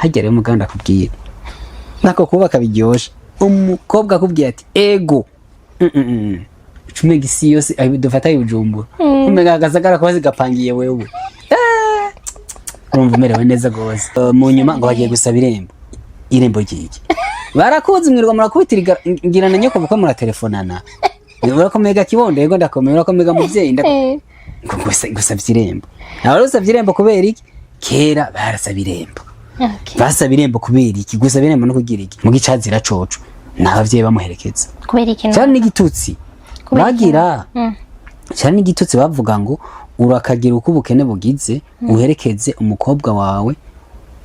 Harya rero muganda akubwira nako kubaka biryoshe, umukobwa akubwiye ati ego, ucumenga isi yose ayo dufata Bujumbura, umenga agasagara kose gapangiye wewe. Urumva umerewe neza gose. Mu nyuma ngo bagiye gusaba irembo, irembo ryiki? Barakuzi, mwirirwa murakubitira ngira na nyoko bukwe, muratelefonana, urakomega kibondo, yego ndakomeye, urakomega muvyeyi, ngo gusavye irembo. Nawe rero usavye irembo kubera iki? Kera barasaba irembo. Basaba irembo kubera iki? Gusaba irembo no kugira iki? Mu gicazira coco n'abavyeyi bamuherekeza. Kubera iki? Cyane n'igitutsi. Kubera iki? Bagira cyane n'igitutsi, bavuga ngo urakagira uko ubukene bugize uherekeze umukobwa wawe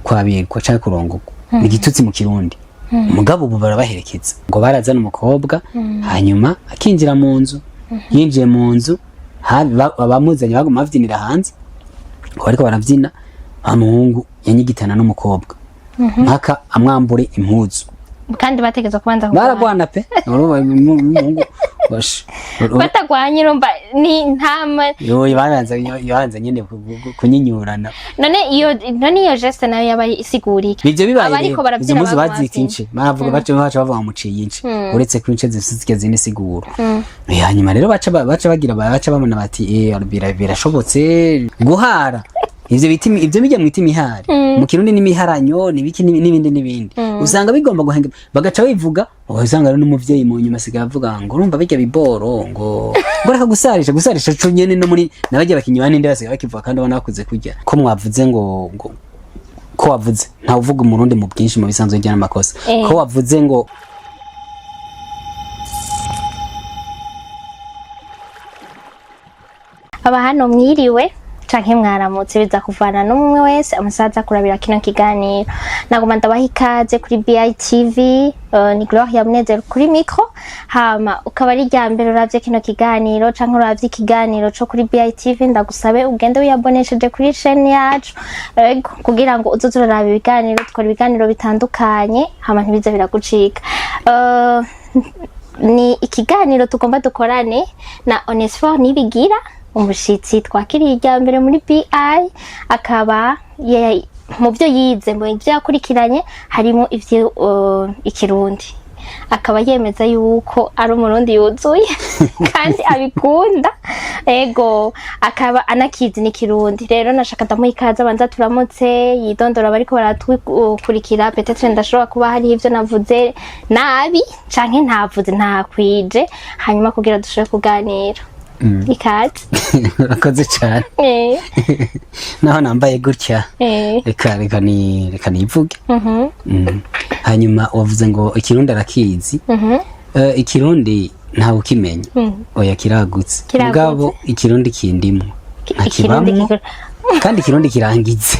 kwabirwa canke kurongorwa. Ni igitutsi mu Kirundi. Mugabo ubu barabaherekeza. Ngo barazana umukobwa, hanyuma akinjira mu nzu, yinjiye mu nzu abamuzanye baguma bavyinira hanze, ngo bariko baravyina, wa muhungu yanyigitana n'umukobwa mpaka amwambure impuzu. Kandi bategetswe kubanza kurwana. Baragwana pe. Urumva umuhungu Batagwanye urumva ni ntama. Yoye, baranza nyene kunyinyurana. None iyo geste nayo yaba isigura iki? Ivyo bibaye Abariko rero, izo baravyina mpuzu baguma bazita bavyina. ince. Baravuga, baca bavuga ngo muciye ince, uretse ko ince zifise zirya zindi siguro. Hanyuma rero baca bagira, baca babona bati birashobotse guhara. Ivyo biti, ivyo bijya mwita imihari mu Kirundi n'imiharanyo n'ibiki n'ibindi n'ibindi, usanga bigomba guhenge, bagaca bivuga. Usanga rero n'umuvyeyi mu nyuma asigaye avuga ngo urumva bijya biboro, ngo reka gusarisha, gusarisha co nyene. No muri nabajya bakinyi baninde basigaye bakivuga, kandi ubona bakuze kurya ko mwavuze ngo ko wavuze ntawe uvuga umurundi mu bwinshi, mu bisanzwe bijya n'amakosa. Ko wavuze ngo Aba hano mwiriwe canke mwaramutse, biza kuvana n'umwe wese amasaha aza kurabira kino kiganiro. Nagoma ndabaha ikaze kuri BITV. Ni Gloria Munezero kuri micro. Hama ukaba ari irya mbere uravye kino kiganiro canke uravye ikiganiro co kuri BITV, ndagusabe ugende wiyabonesheje kuri chaîne yacu. Ego, kugira ngo uzoze uraraba ibiganiro dukora, ibiganiro bitandukanye, hama ntibize biragucika. Ni ikiganiro tugomba dukorane na Onesphore Nibigira, umushitsi twakiriye irya mbere muri BI, akaba mu byo yize, mu byo yakurikiranye harimo ivyo ikirundi, akaba yemeza yuko ari umurundi yuzuye kandi abikunda. Ego, akaba anakizi n'ikirundi. Rero nashaka ndamuha ikaze, abanza turamutse, yidondora bariko baratwikurikira. Peut-être ndashobora kuba hariho ivyo navuze nabi canke ntavuze ntakwije, hanyuma kugira dushobore kuganira. Ikaze. Urakoze cyane. Naho nambaye gutya, reka nivuge. Hanyuma wavuze ngo ikirundi arakizi. Ikirundi ntawe ukimenya, oya, kiragutse. Kiragutse. Mugabo ikirundi kindimwo. Ikirundi Ntakibamwo. Kandi ikirundi kirangize.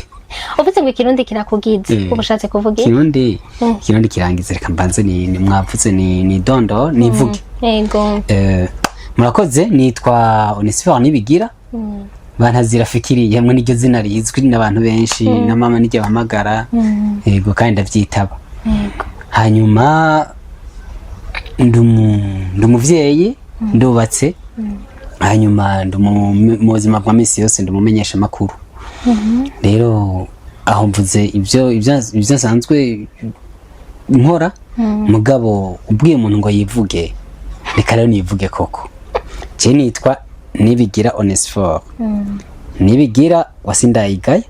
Uvuze ngo ikirundi kirakugize, uba ushatse kuvuga iki? Ikirundi kirangize. Reka mbanze ni mwavuze ni dondo nivuge. Yego. Murakoze, nitwa Onesphore Nibigira, bantazira Fikiriye, hamwe n'iryo zina rizwi n'abantu benshi, na mama niryo bahamagara. Yego, kandi ndavyitaba. Hanyuma ndi umuvyeyi, ndubatse, hanyuma ndi mu buzima bwa misi yose ndi umumenyesha makuru. Rero aho mvuze ibyo nsanzwe nkora. Mugabo ubwiye umuntu ngo yivuge, reka rero nivuge koko. Je nitwa Nibigira Onesphore, Nibigira wa Sindayigaya,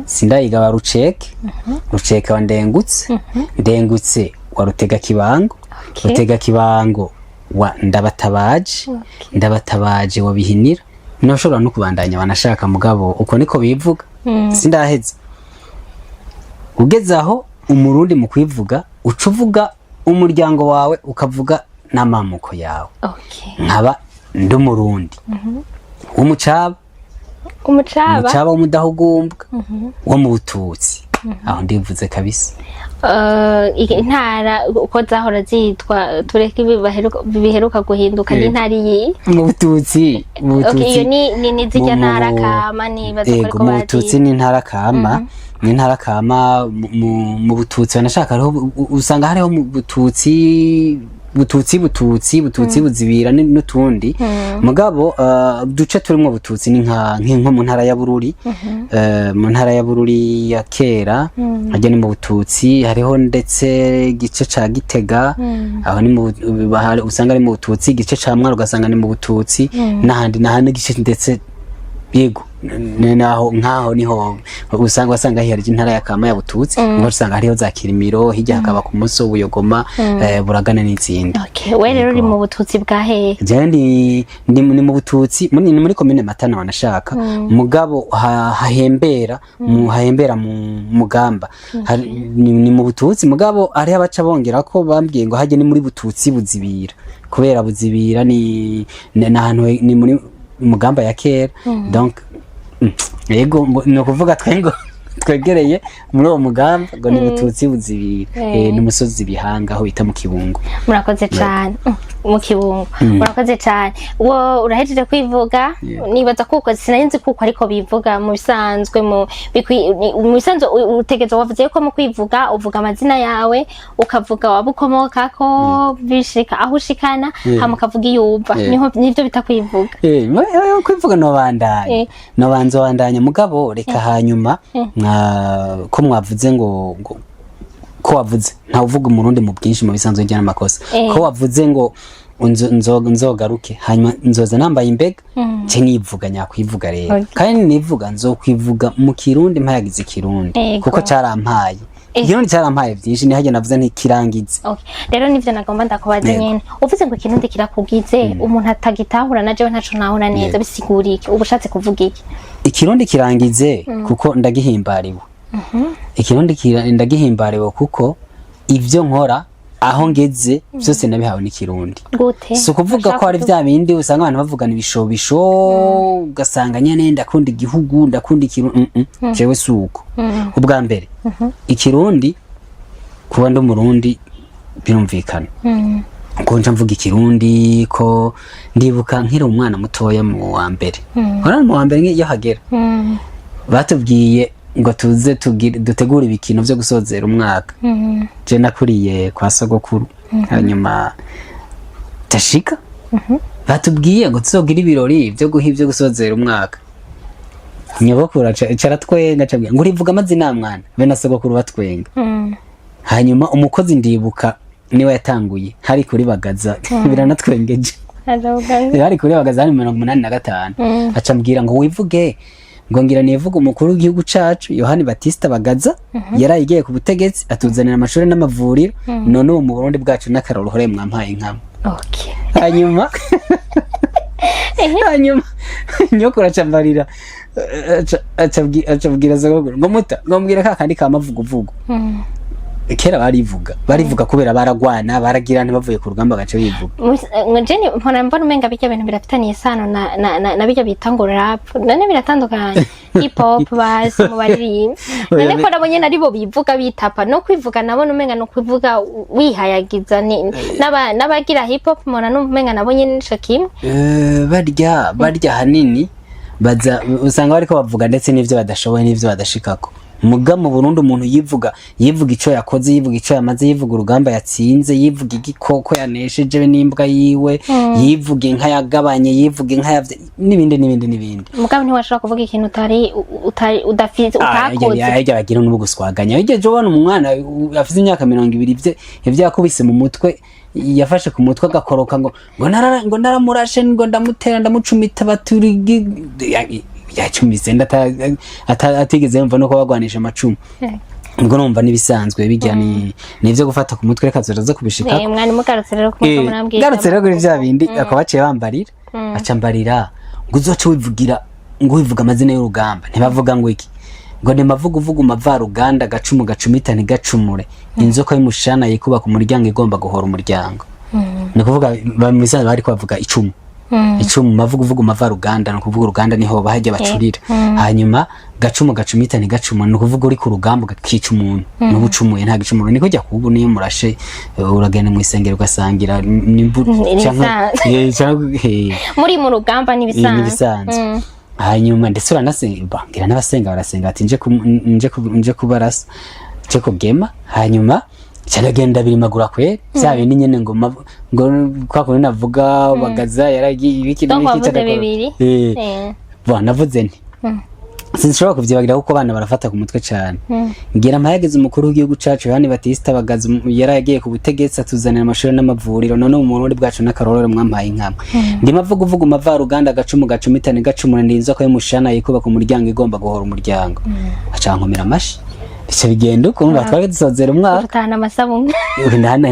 Sindayiga wa Ruceke, Ruceke wa Ndengutse, Ndengutse wa Rutega Kibango, Rutega Kibango wa Ndabatabaje, Ndabatabaje wa Bihinira. Nashobora no kubandanya banashaka, mugabo uko niko bivuga. Sindaheze. Ugeze aho umurundi mu kwivuga uca uvuga umuryango wawe, ukavuga n'amamuko yawe. Nkaba ndi umurundi w'umucaba. Umucaba. Umucaba w'umudahugumbwa wo mu Bututsi. Aho ndivuze kabisa. Intara uko zahora zitwa, tureke ibi biheruka guhinduka, ni intara iyi? Mu Bututsi, mu Okay, iyo Bututsi. ni zirya ntara kama, nibaza ko Yego, ariko mu Bututsi bazi. ni intara kama, ni intara kama. Mu Bututsi banashaka hariho, usanga hariho mu Bututsi. Bututsi, Bututsi, Bututsi Buzibira n'utundi. Mugabo duce turimwo Bututsi ni nko mu ntara ya Bururi, mu ntara ya Bururi ya kera hajya ni mu Bututsi. Hariho ndetse igice ca Gitega, aho ni mu usanga ari mu Bututsi. Igice ca Mwaro ugasanga ni mu Bututsi, n'ahandi n'ahandi igice ndetse. Yego, naho nkaho niho usanga wasanga hiharije intara ya Kama ya Bututsi, niho usanga hariho za Kirimiro, hirya hakaba ku munsi Buyogoma, Buragana n'izindi. Okay, we rero uri mu Bututsi bwa hehe? Jewe ndi mu Bututsi ni muri komine Matana wanashaka, mugabo hahembera mu hahembera mu Mugamba. Ni mu Bututsi, mugabo hariho abaca bongera ko bambwiye ngo hajye ni muri Bututsi Buzibira, kubera Buzibira ni ahantu ni muri Mugamba ya kera. Donc yego, ngo ni ukuvuga twe ngo twegereye muri uwo Mugamba, ngo ni Bututsi Buzibira. Ni umusozi Bihanga, aho bita mu Kibungo. Murakoze cyane. Mu Kibungo. Murakoze cyane. Wo urahejeje kwivuga. Nibaza kuko sinari nzi kuko ariko bivuga mu bisanzwe mu bisanzwe utegerezwa, wavuze ko mu kwivuga uvuga amazina yawe, ukavuga waba ukomokako, bishika aho ushikana, hama ukavuga iyo uva. Niho nivyo bita kwivuga. Kwivuga nobandanya, nobanza wandanya, mugabo reka hanyuma ko mwavuze ngo ko wavuze ntawe uvuga Umurundi mu bwinshi, mu bisanzwe njya n'amakosa. Ko wavuze ngo nzogaruke, hanyuma nzoza nambaye imbega nce nivuga nyakwivuga rero. Kandi nivuga nzokwivuga mu Kirundi, mpayagize Ikirundi, kuko carampaye. Ikirundi carampaye vyinshi, nihajya navuze ntikirangize. Okay. Rero nivyo nagomba ndakubaza. Nyene uvuze ngo Ikirundi kirakugize, umuntu atagitahura na jewe ntaco ntahura neza. Bisigura iki? Uba ushatse kuvuga iki? Ikirundi kirangize kuko ndagihimbariwe. Ikirundi ndagihimbariwe kuko ivyo nkora, aho ngeze byose, nabihawe n'Ikirundi. Gute? Si ukuvuga ko hari bya bindi usanga abantu bavugana ibishobisho, ugasanga nyene ndakunda igihugu, ndakunda Ikirundi. Jewe si uko. Ubwa mbere, Ikirundi, kuba ndi Umurundi birumvikana ko nca mvuga Ikirundi. Ko ndibuka nkiri umwana mutoya mu wa mbere, hora mu wa mbere iyo hagera batubwiye ngo tuze dutegure ibikino vyo gusozera umwaka. Je nakuriye kwa sogokuru, hanyuma tashika batubwiye ngo tuzogire ibirori vyo guha ivyo gusozera umwaka. Nyogokuru aca aratwenga, aca ambwira ngo urivuga amazina mwana, be na sogokuru batwenga. Hanyuma umukozi ndibuka niwe yatanguye, hari kuri Bagaza, biranatwengeje. Hari kuri Bagaza, hari 85. Aca ambwira ngo wivuge, ngo ngira nivuga umukuru w'igihugu cacu Yohani Batista Bagaza, yarayigiye ku butegetsi atuzanira amashuri n'amavuriro, none ubu mu Burundi bwacu n'akaroruhore, mwampaye inkama. Hanyuma nyokuru aca ambarira, aca abwira sogokuru ngo muta, ngo mbwira ka kandi ka mavuguvugu. Kera barivuga kubera baragwana, baragira ntibavuye ku rugamba gace bivuga. Ngo jeni mpora mbona umenga bijya bintu birafitaniye isano na bijya bita ngo rap, none biratandukanye? Hip hop basi mu baririmbi, none ko nabo nyene aribo bivuga bitapa, no kwivuga nabo umenga no kwivuga wihayagiza n'abagira hip hop mpora numva umenga nabo nyene nico kimwe. Barya hanini baza usanga bariko bavuga ndetse n'ivyo badashoboye n'ivyo badashikako. Muga mu Burundi umuntu yivuga, yivuga ico yakoze, yivuga ico yamaze, yivuga urugamba yatsinze, yivuga igikoko yanesheje n'imbwa yiwe, yivuga inka yagabanye, yivuga inka yavye, n'ibindi n'ibindi n'ibindi. Mugabo ntiwashobora kuvuga ikintu utari udafite, utakoze. Hirya bagira n'ubu guswaganya. Hirya ejo ubona umwana afise imyaka 20, ivyo yakubise mu mutwe, yafashe ku mutwe agakoroka, ngo naramurashe, ngo ndamutera, ndamucumita, baturi yacumise atigeze yumva nuko bagwanisha amacumu. Ubwo numva n'ibisanzwe bijya ni ivyo gufata ku mutwe. Reka turaza kubishika. Mwari mugarutse rero ku mutwe, murambwira. Garutse rero kuri vya bindi, akaba baciye bambarira, aca mbarira ngo uzoce wivugira, ngo wivuga amazina y'urugamba, ntibavuga ngo iki, ngo ni mavuguvugu mavaruganda, gacumu gacumita ntigacumure, inzoka y'umushana yikuba ku muryango igomba guhora umuryango. Ni ukuvuga mu bisanzwe bariko bavuga icumu, icumu mavuguvugu mavaruganda, ni ukuvuga uruganda niho bahajya bacurira. Hanyuma gacumu gacumita ntigacumure, ni ukuvuga uri ku rugamba ugakica umuntu nuba ucumuye, nta gicumuro. Niko jya kubu niyo murashe, uragenda mu isengero ugasangira Ni ibisanzwe. Canke Muri mu rugamba n'ibisanzwe. N'ibisanzwe. Hanyuma ndetse uranasenga, ngira n'abasenga barasenga ati nje kubarasa, nje kugema. Hanyuma Cyaragenda birimagura kwe vya bindi nyene ngo ngo kwa kundi navuga Bagaza yaragiye ibiki Donc n'ibiki. wavuze Cyadakora. bibiri. Eh. Bon, navuze nti sinshobora kuvyibagira kuko abana barafata ku mutwe cane. Ngira mpayageze umukuru w'igihugu cacu Yohani Batista Bagaza, yaragiye ku butegetsi atuzanira amashuri n'amavuriro, none mu Burundi bwacu n'akarorero mwampaye inkamwe. Ndimo avuga uvuga umavaruganda, agacumu gacumitane gacumura, ndi inzoka y'umushana yikuba ku muryango igomba guhora umuryango. Aca nkomera amashi, bica bigenda uko. Umva, twari dusozera umwaka. Utahana amasabune.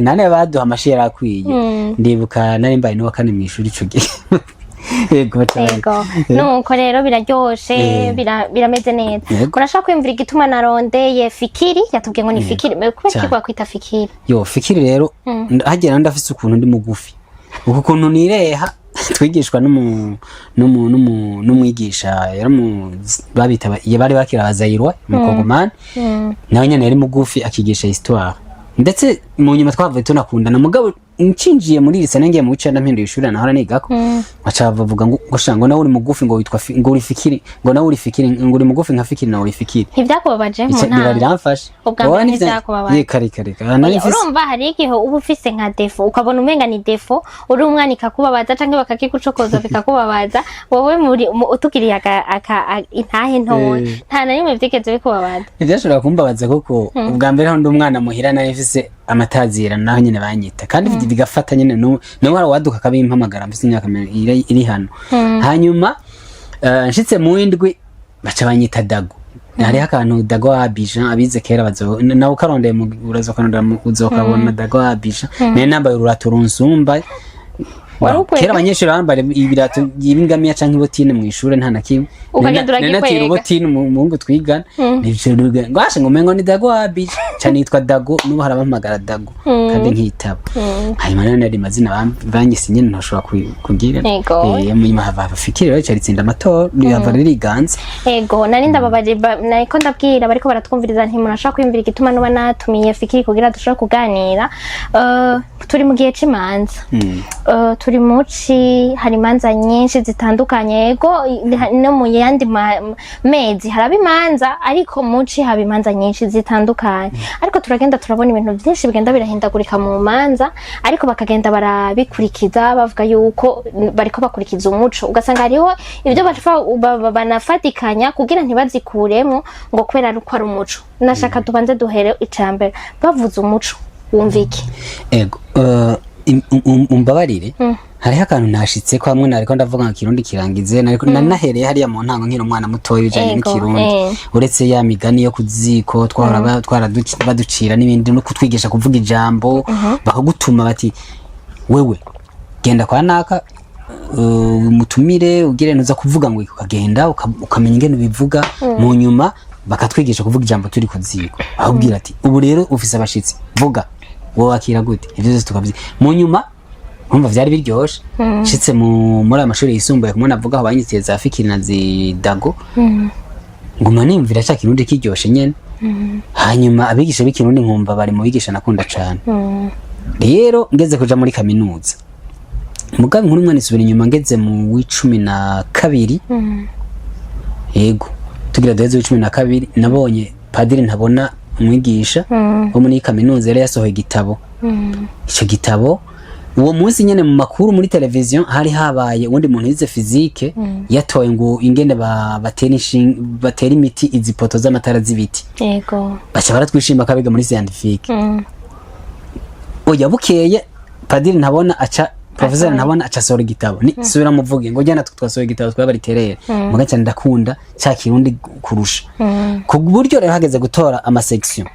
Nane baduha amashi yari akwiye. Ndibuka nari mbaye n'uwa kane mw'ishuri ico gihe. Yego cane. Yego, nuko rero biraryoshe. Birameze neza. Yego. Urashaka kwiyumvira igituma narondeye Fikiri? Yatubwiye ngo ni Fikiri. Kubera iki Cane. bakwita Fikiri? Yo, Fikiri rero, hagera ndafise ukuntu ndi mugufi, uku kuntu nireha. Twigishwa n'umwigisha yari mu babita bari bakira abazayirwa, umukongomani, nawe nyene yari mugufi, akigisha histoire. Ndetse mu nyuma twavuye tunakundana. Mugabo ncinjiye muri lycée, nangiye mu w'icenda, mpinduye ishuri nahora nigako, baca bavuga ngo sha, ngo nawe uri mugufi, ngo witwa ngo uri Fikiri, ngo nawe uri Fikiri, ngo uri mugufi nka Fikiri, nawe uri Fikiri. Ntibyakubabaje mu Ica biba ntango? biramfasha. Ubwa mbere Oya, ntivyakubabaje? Ye, kare kare kare nari Oya, mfise urumva hari igihe uba ufise nka défaut, ukabona umenga ni défaut, uri umwana ikakubabaza canke bakakigucokoza bikakubabaza. Wowe muri utugiriye intahe ntoya, nta na rimwe vyigeze bikubabaza? Ntibyashobora kumbabaza kuko ubwa mbere aho ndi umwana muhira nari mfise amatazira, naho nyene banyita kandi bigafata nyene. N'ubu hari uwaduka akabimpamagara mfise imyaka iri hano. Hanyuma nshitse mu w'indwi baca banyita Dago. Hariho akantu Dago wa Abidjan, abize kera bazo nawe ukarondeye urazokarondera uzokabona Dago wa Abidjan. Nari nambaye ururato runsumba. Wari ukwiye. Kera abanyeshuri bambara ibirato y'ingamiya canke ibotine mw'ishure, nta na kimwe. Ukagenda Nari natira uragikwega. ubotine umuhungu twigana, nivyo ngo ashe ngo umengo ni Dago wa Abidjan, ca nitwa Dago. N'ubu harabampamagara Dago kandi nkitaba. Hanyuma rero nari mazina banyise nyene ntashobora kugira. Yego. Mu nyuma hava Fikiri rero, ca ritsinda amatora, rihava ririganza. Ego, nari ndababaje nariko ndabwira bariko baratwumviriza nti murashobora kwiyumvira igituma nuba natumiye Fikiri kugira dushobore kuganira. Turi mu gihe c'imanza. Turi muci, hari imanza nyinshi zitandukanye. Ego, no mu yandi mezi haraba imanza, ariko muci haba imanza nyinshi zitandukanye. Ariko turagenda turabona ibintu byinshi bigenda birahindagurika mu manza, ariko bakagenda barabikurikiza bavuga yuko bariko bakurikiza umuco, ugasanga hariho ibyo banafatikanya kugira ntibazikuremo ngo kubera ari uko ari umuco. Nashaka tubanze duhere icambere: bavuze umuco wumva iki? Ego, umbabarire, hariho akantu nashitse ko hamwe nariko ndavuga ngo Kirundi kirangize, nariko nari nahereye hariya mu ntango nkiri umwana mutoya ibijanye n'ikirundi. Uretse ya migani yo kuziko twahora baducira n'ibindi, no kutwigisha kuvuga ijambo, bakagutuma bati: "Wewe genda kwa naka, umutumire ugire ntuza kuvuga ngo", ukagenda ukamenya ingene ubivuga. Mu nyuma bakatwigisha kuvuga ijambo turi ku ziko, ahubwira ati: "Ubu rero ufise abashitsi, vuga, wowe wakira gute?" Ivyo vyose tukavyi mu nyuma urumva vyari biryoshe. Nshitse muri aya mashuri yisumbuye, kumwe navuga aho banyitiye za Fikiri na zidago, nguma nimvira ca Kirundi kiryoshe nyene. Hanyuma abigisha b'ikirundi nkumva bari mu bigisha nakunda cane. Rero ngeze kuja muri kaminuza, mugabe inkuru umwana isubira inyuma, ngeze mu w'12, yego, tugira duheze w'12, nabonye padiri ntabona, umwigisha wo muri kaminuza, yari yasohoye igitabo. Ico gitabo uwo munsi nyene mu makuru muri televiziyo hari habaye uwundi muntu yize physique yatoye ngo ingene batera imiti izi poto z'amatara z'ibiti. Baca baratwishima ko abiga muri scientifique. Oya, bukeye padiri ntabona aca, professeur ntabona aca asohora igitabo, ni subira muvuge ngo jya natwe twasohoye igitabo twabariterere. Muga cyane ndakunda ca Kirundi kurusha, ku buryo rero hageze gutora ama section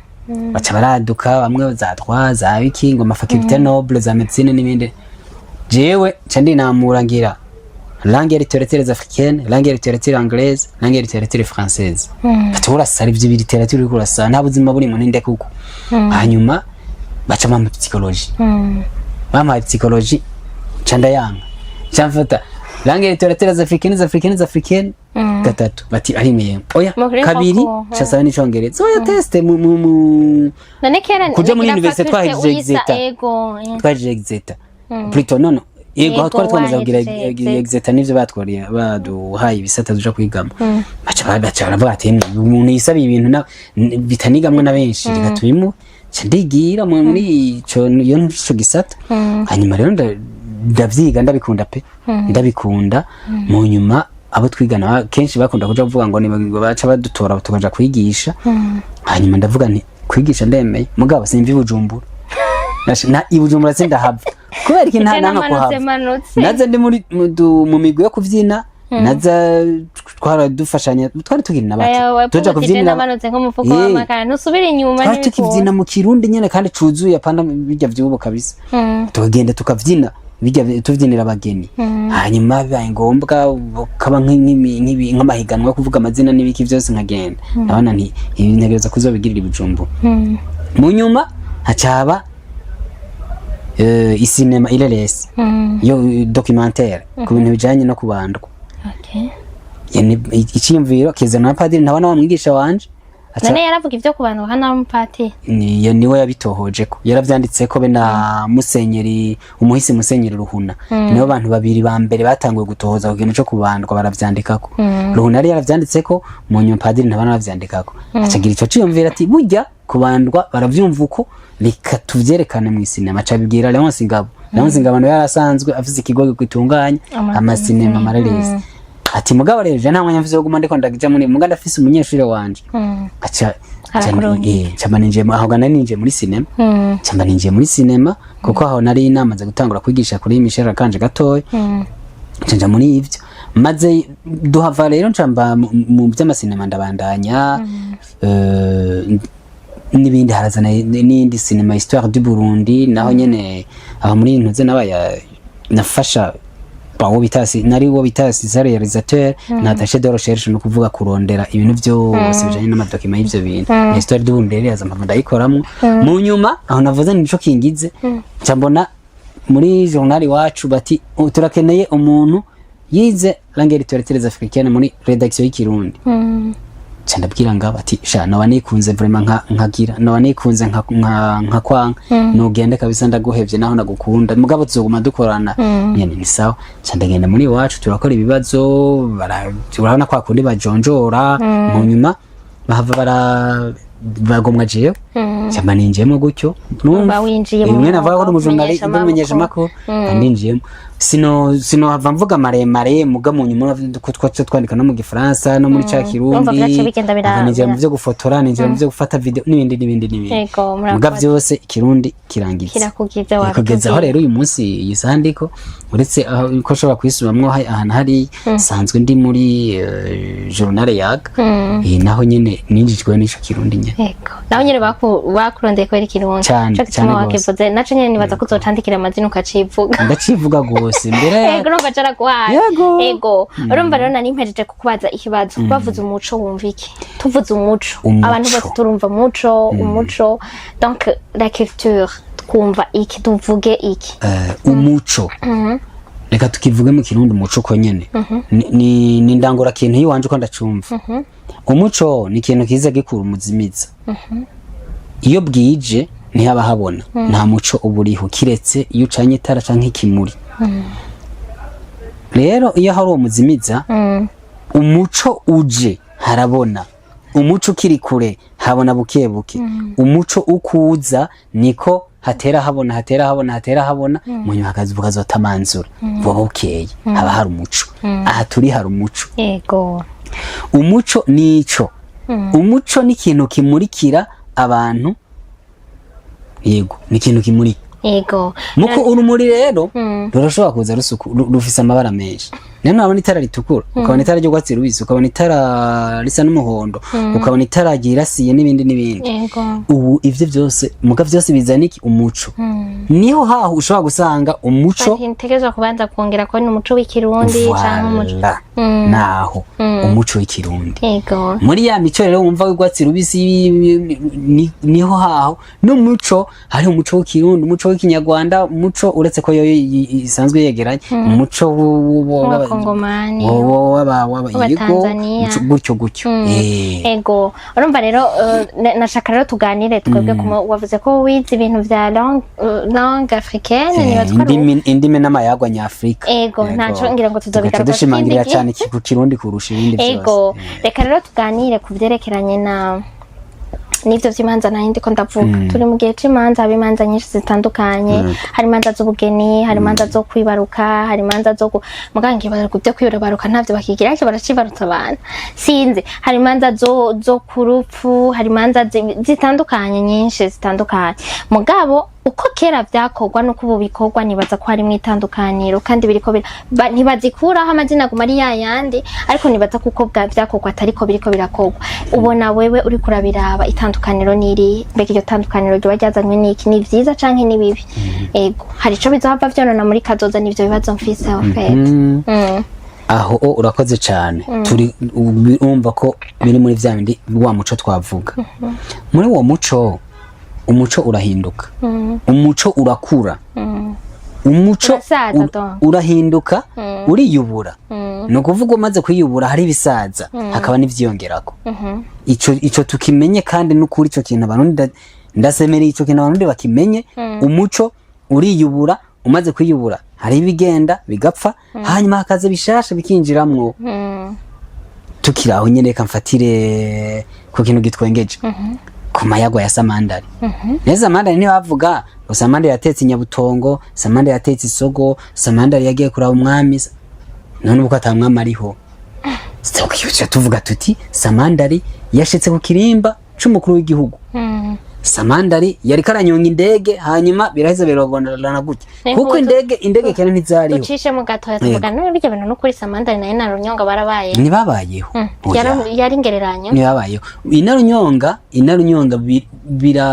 baca baraduka bamwe za droit, za biki, ngo ama faculté noble, za médecine n'ibindi. Jewe nca ndinamura ngira langue et littérature africaine, langue et littérature anglaise, langue et littérature française. Ati: "Urasara ivyo littérature uriko urasara, nta buzima burimo, ninde kuko." Hanyuma baca bampa psychologie. Bampaye psychologie nca ndayanga, nca mfata langue et littérature africaine, africaine, africaine gatatu, bati ari mwe oya. Muri Kabiri. koko, Nca saba n'icongereza, oya, test mu None kera Kuja muri ngira université faculté twahejeje uyisa Exeter. Ego. Twahejeje Exeter plutôt, nono. Yego, aho twari twamaze kugira wahejeje. Exetat, nivyo batwariye, baduhaye ibisata tuja kwigamo. Baca baravuga ati: "Umuntu yisabiye ibintu bitanigamwe na benshi, reka tubimu." Nca ndigira muri ico, iyo ico gisata. Hanyuma rero ndavyiga, ndabikunda pe, ndabikunda. Mu nyuma abo twigana kenshi bakunda kuja kuvuga ngo ni baca badutora tukaja kwigisha. Hanyuma ndavuga nti: "Kwigisha ndemeye, mugabo simva i Bujumbura." Na i Bujumbura sindahava kubera iki? Nta Ije nanga namanutse kuhava. Manutse. Naza ndi muri mu migwi yo kuvyina, naza twara dufashanya, twari tukiri na bato, tuja kuvyinira. Namanutse nk'umufuko w'amakara, ntusubire inyuma. Twari n'ibikunda. tukivyina mu Kirundi nyene kandi cuzuye, apana bijya vy'ubu kabisa. Tukagenda tukavyina bijya tuvyinira abageni. Hanyuma bibaye ngombwa kaba nk'amahiganwa yo kuvuga amazina n'ibiki vyose, nkagenda. Ndabona nti ibi ntegereza kuzobigirira i Bujumbura. Mu nyuma hacaba isinema ireresi yo documentaire ku bintu bijanye no kubandwa. Yani iciyumviro kizana na padiri ntabona wa mwigisha wanje. None yaravuga ivyo ku bantu hano umupatiri? Niwe yabitohojeko, yaravyanditseko be na musenyeri, umuhisi Musenyeri Ruhuna. Nibo bantu babiri ba mbere batanguye gutohoza ku kintu co kubandwa, baravyandikako. Ruhuna yari yaravyanditseko, mu nyuma padiri ntabona aravyandikako. Acagira ico ciyumviro ati: "Burya kubandwa baravyumva uko, reka tuvyerekane mu isinema." Aca abibwira Leonce Ngabo. Leonce Ngabo nawe yarasanzwe afise ikigo gitunganya amasinema, amareresi. Ati: "Mugabo rero je nta mwanya mfise wo guma ndiko ndaja muri, muga ndafise umunyeshure wanje." Aca Arakurungika. Camba ninjiye aho gana ninjiye muri sinema. Camba ninjiye muri sinema kuko aho nari namaze gutangura kwigisha kuri Michel Rakanje gatoya. Nca muri ivyo, maze duhava rero ncamba mu by'amasinema, ndabandanya n'ibindi. Harazana n'indi sinema, Histoire du Burundi, naho nyene aho muri ntuze nabaya nafasha uwo bita nari uwo bita assistant réalisateur na attaché de recherche, no kuvuga kurondera ibintu byose bijanye n'amadocuments y'ivyo bintu. Na Histoire du Burundi rero yaza mpamvu ndayikoramwo. Mu nyuma aho navuze nico kingize, nca mbona muri journal Iwacu bati: "Oh, turakeneye umuntu yize langue littérature africaine muri rédaction y'Ikirundi." Nca ndabwira ngabo ati: "Sha, noba nikunze vraiment nkagira noba nikunze nka kwanka nugende kabisa, ndaguhevye naho nagukunda, mugabo tuzoguma dukorana nyene." Ni sawa. Nca ndagenda muri Iwacu, turakora ibibazo, urabona kwa kundi bajonjora. Mu nyuma bahava bara bagomwa jewe, nca mba ninjiyemo gutyo. Numva Uba winjiye mu rimwe navuga ko mwuga ndi umujournaliste, wo umumenyesha makuru, ndinjiyemo. Sino hava mvuga maremare, muga mu nyuma ko twaca twandika no mu Gifaransa no muri ca Kirundi. Urumva vyaciye bigenda Ava ninjira mu vyo gufotora, ninjira mu vyo gufata video n'ibindi n'ibindi n'ibindi. Yego, murakoze. Muga vyose Ikirundi kirangitse. Kirakugize. Kugeza aho Wabitubwiye. rero uyu munsi iyi saha ndiko, uretse aho ko nshobora kuyisubamwo ahantu hari sanzwe ndi muri journal Yaga, naho nyene ninjijwe n'ico Kirundi nyene. Yego, naho nyene bakurondeye kubera Ikirundi. Cane, Ico gituma cane gose. wakivuze naco nyene, nibaza ko uzocandikira amazina ukacivuga. Ndacivuga gose mbere. Yego, urumva caraguhaye. Yego. Yego, urumva rero nari mpejeje kukubaza ikibazo: bavuze umuco wumva iki? Tuvuze umuco, Umuco. abantu bose turumva umuco, umuco, donc la culture, twumva iki? Tuvuge iki? Umuco, reka tukivuge mu Kirundi, umuco uko nyene ni ndangura kintu yiwanje uko ndacumva. Umuco ni ikintu kiza gikura umuzimiza. Iyo bwije ntihaba habona, nta muco uba uriho kiretse iyo ucanye itara canke ikimuri. Rero iyo hari uwo muzimiza, umuco uje harabona. Umuco ukiri kure habona buke buke. Umuco ukuza niko hatera habona, hatera habona, hatera habona. Mu nyuma hakaza bukazotamanzura, buba bukeye, haba hari umuco. Aha turi hari umuco. Umuco nico, umuco ni ikintu kimurikira abantu. Yego, ni ikintu kimurika. Muko urumuri rero rurashobora kuza rusuku, rufise amabara menshi. Niyo nabona itara ritukura, ukabona itara ry'urwatsi rubisi, ukabona itara risa n'umuhondo, ukabona itara ryirasiye n'ibindi n'ibindi. Ubu ivyo vyose, muga vyose bizana iki? Umuco. Niho haho ushobora gusanga umuco. Ntegerezwa kubanza kongera kubona umuco w'Ikirundi canke umuco. Voilà. Naho umuco w'Ikirundi muri ya mico rero wumva w'urwatsi rubisi, niho haho n'umuco, hari umuco w'Ikirundi, umuco. w'ikinyarwanda, umuco, uretse ko yo isanzwe yegeranye, umuco w'abakongomani, yego, w'abatanzania. Gutyo gutyo. Ego, urumva rero, nashaka rero tuganire twebwe wavuze ko wize ibintu vya langue africaine, nibaza ko ari Indimi n'amayagwa nyafurika. Ego, ntaco ngira ngo tuzobigaruka Tugaca dushimangira ikindi gihe. cyane ku Kirundi kurusha ibindi vyose. Ego, reka rero tuganire ku vyerekeranye na n'ivyo vy'imanza nari ndiko ndavuga. Turi mu gihe c'imanza, haba imanza nyinshi zitandukanye: hari imanza z'ubugeni, hari imanza zo kwibaruka, hari imanza zo muga ngiye ku byo kwibaruka ntavyo bakigira, ariko baracibarutsa abantu, sinzi. Hari imanza zo ku rupfu, hari imanza zitandukanye, nyinshi zitandukanye. Mugabo uko kera vyakorwa nuko ubu bikorwa, nibaza ko harimwo itandukaniro, kandi biriko ntibazikuraho, amazina aguma ari yayandi, ariko nibaza kuko vyakorwa atariko biriko birakorwa. Ubona wewe uriko urabiraba, itandukaniro niri mbega iryo tandukaniro ryoba ryazanywe n'iki? Ni vyiza canke ni bibi? Ego, hari ico bizohava vyonona muri kazoza? Nivyo bibazo mfise en fait. Aho o urakoze cyane. Turi urumva ko biri muri vya bindi, wa muco twavuga. Muri uwo muco, umuco urahinduka, umuco urakura, umuco Urasaza donc. urahinduka, uriyubura. Ni ukuvuga umaze kwiyubura, hari ibisaza hakaba n'ivyiyongerako. Ico tukimenye, kandi n'ukuri ico kintu abarundi ndasemereye, ico kintu abarundi bakimenye. Umuco uriyubura, umaze kwiyubura hari ibigenda bigapfa, hanyuma hakaza bishasha bikinjiramwo. Tukiri aho nyene, reka mfatire ku kintu gitwengeje, ku mayagwa ya Samandari. Neza, Samandari ntibavuga ngo Samandari yatetse inyabutongo, Samandari yatetse isogo, Samandari yagiye kuraba umwami. None ubwo ata mwami ariho, tuca tuvuga tuti Samandari yashitse ku kirimba c'umukuru w'igihugu, Samandari yariko aranyonga indege, hanyuma biraheza biragondana gutya, kuko indege kera ntizariho. Ducishe mu gatoya tuvuga none bijya bintu n'ukuri, Samandari nayo na Runyonga barabaye? Ntibabayeho. Oya. Yari ingereranyo. Ntibabayeho. Inarunyonga bira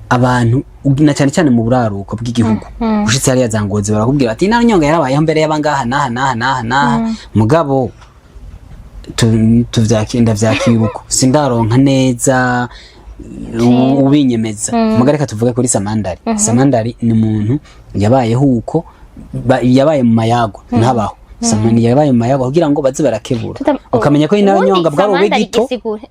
abantu na cyane cyane mu buraruko bw'igihugu, ushitse hariya za Ngozi, barakubwira ati inarunyonga yarabayeho mbere y'abangaha n'aha n'aha n'aha n'aha. Mugabo ndavyakira uko sindaronka neza ubinyemeza. Muga reka tuvuge kuri Samandari. Samandari ni umuntu yabayeho uko yabaye mu mayagwa, ntabaho. Samandari yabaye mu mayagwa kugira ngo baze barakebura, ukamenya ko inarunyonga Ubundi bwari Samandari ubugito. igisigura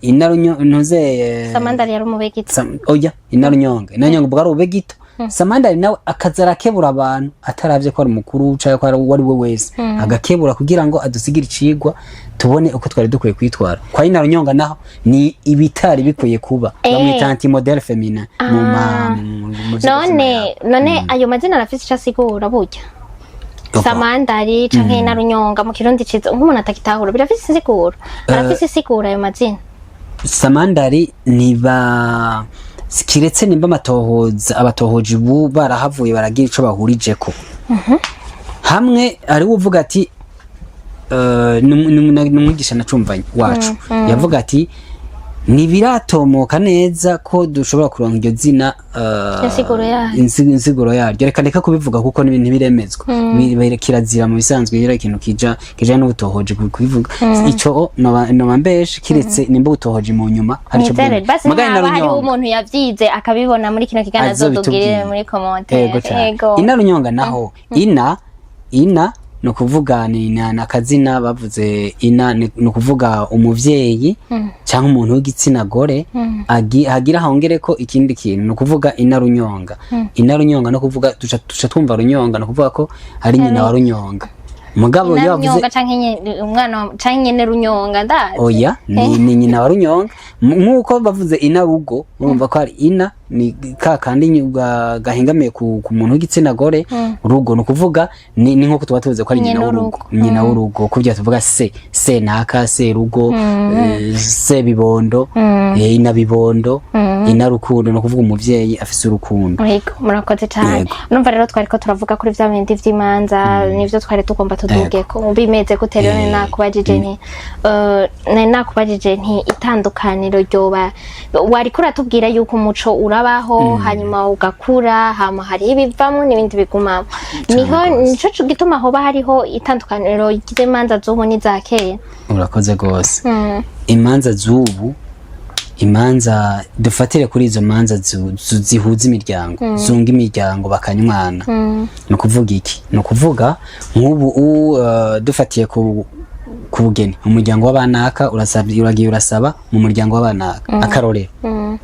Inarunyo ntuze Samandari yari umubegito. Oya, inarunyonga bwari ubugito. Samandari nawe akaza arakebura abantu, ataravye ko ari umukuru canke ko ari uwo ari we wese, agakebura kugira ngo adusigire icigwa, tubone uko twari dukwiye kwitwara. Kwa inarunyonga naho ni ibitari bikwiye kuba. Bamwita anti-modèle féminin mu ma mu vyigwa. None ayo mazina arafise ico asigura burya? Samandari canke Inarunyonga mu Kirundi ciza, nk'umuntu atakitahura, birafise insiguro? Arafise isiguro ayo mazina? Samandari niba kiretse nimba amatohoza, abatohoje ubu barahavuye baragira ico bahurijeko hamwe. Hariho uvuga ati n'umwigisha nacumvanye wacu yavuga ati ntibiratomoka neza ko dushobora kuronka iryo zina, Insiguro yaryo. Insiguro yaryo reka ndeka kubivuga kuko ntibiremezwa. Kirazira mu bisanzwe iyo ikintu kija n'ubutohoje kubivuga. Ico noba mbeshe, kiretse nimba ubutohoje mu nyuma hari ico Nizere bwemeza. basi Mugabo nkaba hariho Inarunyonga umuntu yavyize akabibona muri kino kiganiro, azotubwirire azobitubwire muri commentaire. Ego cane. Ego. Inarunyonga naho, ina ni ukuvuga ni akazina bavuze. Ina ni ukuvuga umuvyeyi cyangwa umuntu w'igitsina gore, hagira hongere ko ikindi kintu, ni ukuvuga inarunyonga. Inarunyonga no kuvuga duca twumva runyonga, ni ukuvuga ko ari nyina wa Runyonga. Mugabo iyo bavuze Inarunyonga canke umwana canke nyene Runyonga, ndazi. Oya, ni nyina wa Runyonga. Nk'uko bavuze inarugo, urumva ko hari ina, ni ka kandi gahengamiye ku muntu w'igitsina gore. Urugo ni ukuvuga ni nk'uko tuba tuvuze ko ari nyina Nyina w'urugo, w'urugo. Nyina w'urugo, kubya tuvuga se naka, se rugo, se bibondo, ina bibondo, ina rukundo, ni ukuvuga umuvyeyi afise urukundo. Yego, murakoze cyane. Yego. Numva rero twari ko turavuga kuri vya bindi vy'imanza, nivyo twari tugomba tuduge ko bimeze gute. Rero nari nakubajije nti itandukaniro ryoba, wariko uratubwira yuko umuco urabaho, hanyuma ugakura, hama hariho ibivamwo n'ibindi bigumamo. Niho Cane. nico gituma hoba hariho itandukaniro ry'imanza z'ubu n'iza kera. Urakoze rwose. Imanza z'ubu Imanza, dufatire kuri izo manza zihuza imiryango, zunga imiryango bakanywana. Ni ukuvuga iki? Ni ukuvuga nk'ubu dufatiye ku bugeni, umuryango w'abanaka urasabye, uragiye urasaba mu muryango w'abanaka. Akarorero,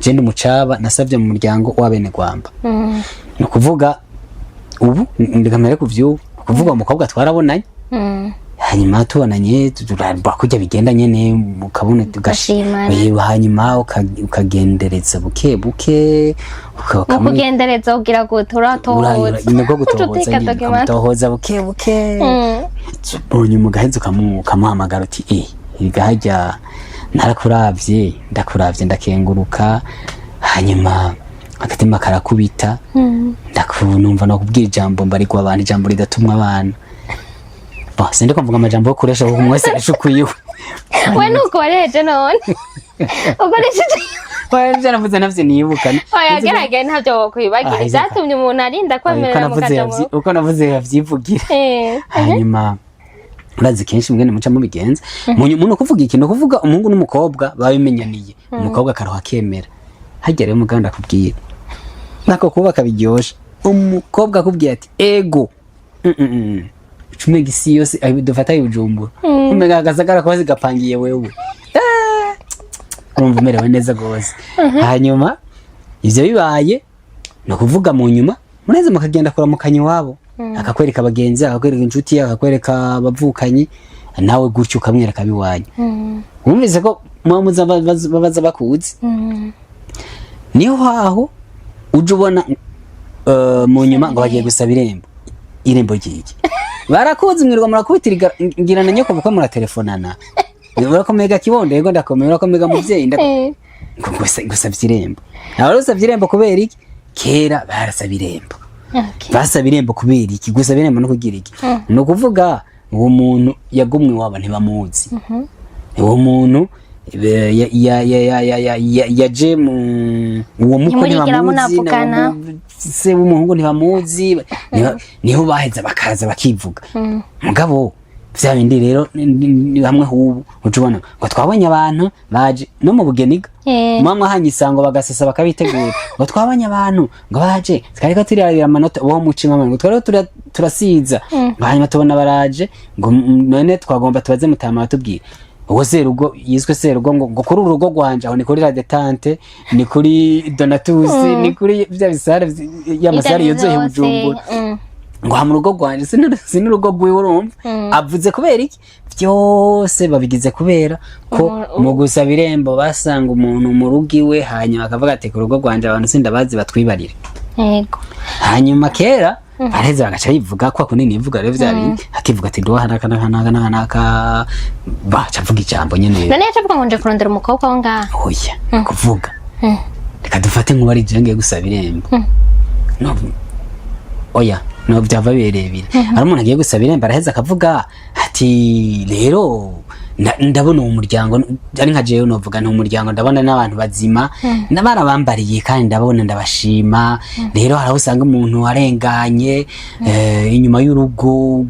je ndi umucaba, nasabye mu muryango w'abene Gwamba. Ni ukuvuga ubu ndikamere ku vy'ubu, ni ukuvuga umukobwa twarabonanye, hanyuma tubonanye kurya bigenda nyene, ukabona. Ugashimana. Hanyuma ukagendereza buke buke. Mu kugendereza ugira gute? Uratohoza? Nibwo gutohoza. Uca nyene. uteka document. Ukamutohoza buke buke, hanyuma ugaheza ukamuhamagara uti: "Eh, igahajya narakuravye, ndakuravye, ndakenguruka, hanyuma agatima karakubita, ndakunumva no kubwira ijambo mbarirwa abantu, ijambo ridatumwa abana." Bon, sindi ko mvuga amajambo yo kuresha, kuko umwe wese aresha ukwiwe. We nuko wareje none ukoresheje? Ivyo navuze navyo nibuka. Oya, gerageza, ntabyo wokwibagira. Ah, ivyatumye umuntu arinda uko kwemerera navuze mukaja mu rugo. Uko navuze yavyivugira. Hanyuma urazi kenshi mwene muca mubigenza mu nyuma. Ni ukuvuga iki? Ni ukuvuga umuhungu n'umukobwa babimenyaniye, umukobwa akaroha akemera. Harya rero muganda akubwira nako kubaka biryoshe, umukobwa akubwiye ati ego, ucumenga isi yose ayo dufata Bujumbura, umenga agasagara kose gapangiye wewe. Urumva umerewe neza gose. Hanyuma ivyo bibaye, ni ukuvuga mu nyuma mureze mukagenda kuramukanya iwabo, akakwereka abagenzi, akakwereka inshuti, akakwereka abavukanyi, nawe gutyo ukamwereka abiwanyu. Wumvise ko muba muza babaza bakuzi. Niho haho uje ubona mu nyuma ngo bagiye gusaba irembo. Irembo ryiki? Barakuzi, mwirirwa murakubitira ngira na nyoko bukwe, muratelefonana: "Urakomega kibondo?" "Yego, ndakomeye." "Urakomega muvyeyi?" Ngo gusavye irembo. Aba usavye irembo kubera iki? Kera barasaba irembo. Basaba irembo kubera iki? Gusaba irembo no kugira iki? Ni ukuvuga uwo muntu yagumwe iwabo ntibamuzi, uwo muntu yaje mu uwo mukwe Ntimurigera ntibamuzi, munavugana. Se w'umuhungu ntibamuzi, niho baheza bakaza bakivuga. Mugabo vya bindi rero ni hamwe hubu uca ubona ngo twabonye abantu baje no mu bugeniga, muba mwahanye isango, bagasesa, bakabitegura, ngo twabonye abantu ngo baje, twariko turirarira amanota uwo mucima, ngo twariko turasiza, ngo hanyuma tubona baraje, ngo none twagomba tubaze mutama batubwira uwo serugo yiswe serugo, ngo kuri uru rugo rwanje aho ni kuri La Detente, ni kuri Donatusi, ni kuri vya bisare y'amasare yuzuye Bujumbura, ngo ha mu rugo rwanje si n'urugo rwiwe. Urumva avuze kubera iki? Byose babigize kubera ko mu gusaba irembo basanga umuntu mu rugo iwe, hanyuma akavuga ati: "Ku rugo rwanje abantu sindabazi, batwibarire." Hanyuma kera baraheza bagaca bivuga kwa kundi nivuga rero vya bindi, akivuga ati: "Ndoha naka naka naka naka naka," baca avuga ijambo nyene. None yaca avuga ngo nje kurondera umukobwa wo ngaha? Oya, kuvuga reka dufate nkuba ari je ngiye gusaba irembo. No, oya, no byava birebire. Ari umuntu agiye gusaba irembo, araheza akavuga ati: "Rero ndabona uwo muryango ari nka jewe, novuga nti umuryango ndabona n'abantu bazima n'abarabambariye, kandi ndabona ndabashima. Rero hari aho usanga umuntu arenganye inyuma y'urugo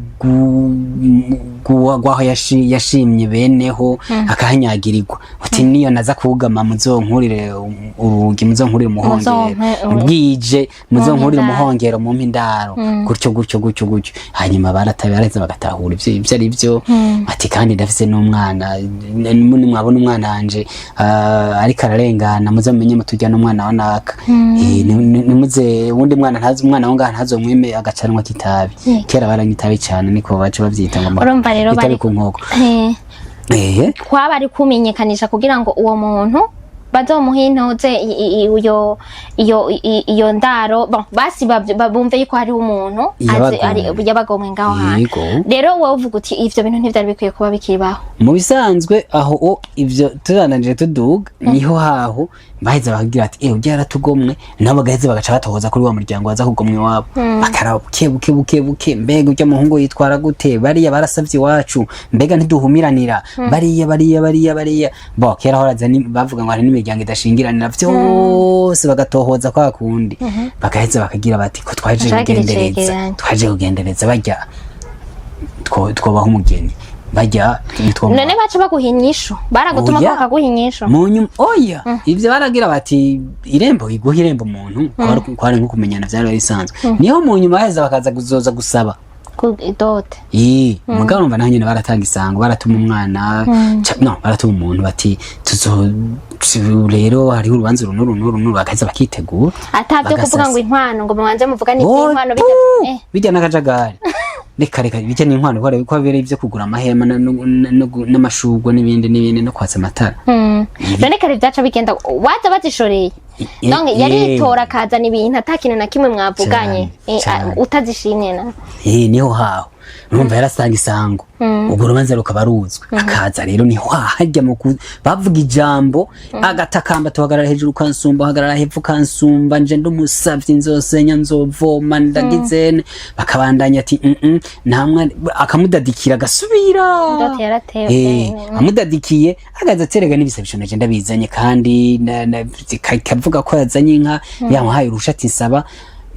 rw'aho yashimye beneho, akahanyagirirwa, uti niyo naza kugama muzonkurire urugi, muzonkurire umuhongero, bwije muzonkurire Mumpe indaro. umuhongero, mumpe indaro," gutyo gutyo gutyo gutyo. Hanyuma baraheza bagatahura ivyo ari byo, ati: "Kandi ndafise n'umwana, nimwabona umwana wanje ariko ararengana, muze mumenye mutujya n'umwana wa naka. Nimuze uwundi mwana ntazi, umwana wo ngaha ntazomwime agacanwa k'itabi." Kera baranywa itabi cane, niko baca bavyita ngo Urumva rero itabi ku nkoko. Kwaba ari kumenyekanisha kugira ngo uwo muntu bazomuhe intuze iyo iyo ndaro. Bon, basi bumve yuko hariho umuntu Yabagomwe. Yabagomwe ngaho hantu. Rero wowe uvuga uti ivyo bintu ntivyari bikwiye kuba bikibaho. Mu bisanzwe aho ivyo turananije tuduga, niho haho baheza bakagira ati: "Eh, ujya yaratugomwe." Nabo bagaheza bagaca batohoza kuri wa muryango waza kugomwa iwabo, bakaraba buke buke buke buke: mbega ujya muhungu yitwara gute? Bariya barasavye iwacu, mbega ntiduhumiranira bariya bariya bariya bariya? Bo kera horaza bavuga ngo hari n'imiryango idashingiranira, vyose bagatohoza kwa kundi, bagaheza bakagira bati: "Ko twaje Bacagira kugendereza, icegeranyo. twaje kugendereza barya, twobaha umugeni." Bajya nitwo. None baca baguha inyishu? Baragutuma ko Oya. bakaguha inyishu? Mu nyuma oya, ivyo baragira bati irembo iguha irembo umuntu kwari nko kumenyana, vyari bisanzwe. Niho mu nyuma baheza bakaza kuzoza gusaba ku dote. Ii, mugabo urumva naho nyene baratanga isango, baratuma umwana no baratuma umuntu bati tuzo rero hariho urubanza uru n'uru n'uru n'uru, bagaheza bakitegura. Atavyo kuvuga Bagasasa. ngo inkwano, ngo mubanze muvugane Oh, ivy'inkwano puh! bijya. Bijya n'akajagari, reka reka, bijya n'inkwano ko biri ivyo kugura amahema n'amashurwe n'ibindi n'ibindi no kwatsa amatara. None kare vyaca bigenda waza bazishoreye? Donc yaritora akazana ibintu ata kintu na kimwe mwavuganye? Cane, cane. Utazishimye na Niho haho urumva yarasanga isango, ubwo urubanza rukaba ruzwi, akaza rero niho hajya mu bavuga ijambo agatakamba, tuhagarara hejuru kansumba, uhagarara hepfo kansumba, nje ndamusavye, nzosenya, nzovoma, ndagizene, bakabandanya ati nta mwana, akamudadikira agasubira. Dote yaratewe. Amudadikiye agaza aterega n'ibisabisho naje ndabizanye, kandi kavuga ko yazanye inka, yamuhaye urusha ati nsaba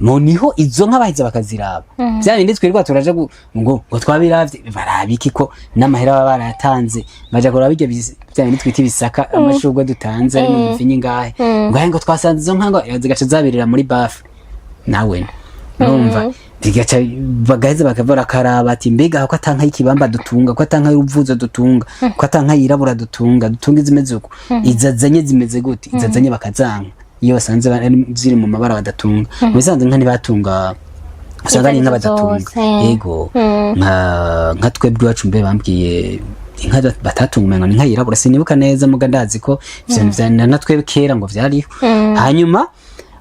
mu niho izo nka baheza bakaziraba, bya bindi twirirwa turaje ngo twabiravye, baraba iki ko n'amahera baba barayatanze? Baja kuraba ibyo bya bindi twita ibisaka, amashurwe dutanze ari mu mivinyi ngahe, ngo ahe ngo twasanze izo nka ngo zigaca zabirira muri bafu nawe urumva bigaca bagaheza bakava bakaraba ati mbega ko atanka y'ikibamba dutunga, ko atanka y'uruvuzo dutunga, ko atanka yirabura dutunga, dutunga izimeze uko, izazanye zimeze gute, izazanye bakazanka iyo basanze ziri mu mabara badatunga. Mu bisanzwe inka ntibatunga, usanga ari inka Izo arizo badatunga. zose. Yego, nka twebwe iwacu mbe bambwiye inka batatunga umengo ni inka yirabura, sinibuka neza, muga ndazi ko ivyo bintu na twebwe kera ngo vyariho. Hanyuma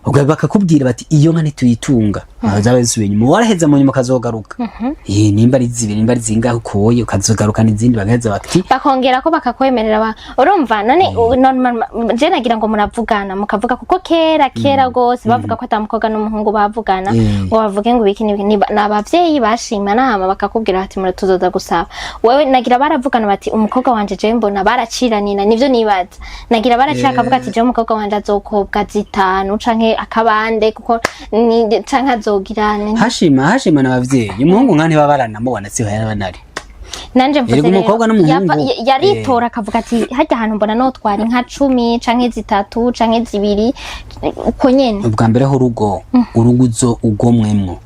ubwo bakakubwira bati iyo nka ntituyitunga, aho zaba zisubiye inyuma, waraheza mu nyuma ukazogaruka. Nimba ari zibiri, nimba ari zingahe ukoye, ukazogarukana izindi, bagaheza bati Bakongera ko bakakwemerera urumva none normal je nagira ngo muravugana mukavuga, kuko kera kera gose bavuga ko ata mukobwa n'umuhungu bavugana ngo bavuge ngo ibiki n'ibiki. Ni abavyeyi bashima nama bakakubwira bati muratuzoza gusaba. Wewe nagira baravugana bati umukobwa wanje je mbona baraciranira, nivyo nibaza. Nagira baracira akavuga ati je umukobwa wanje azokobwa zitanu canke akabande kuko ni canke azogira Hashima n'abavyeyi, umuhungu nka ntibaba baranamubona, siho yarabanari. Nanje mvuze Erega rero, umukobwa n'umuhungu, yaritora akavuga ati harya hantu mbona notwara inka 10 canke zitatu canke zibiri, uko nyene. Ubwa mbere ho urugo uzo ugomwemwo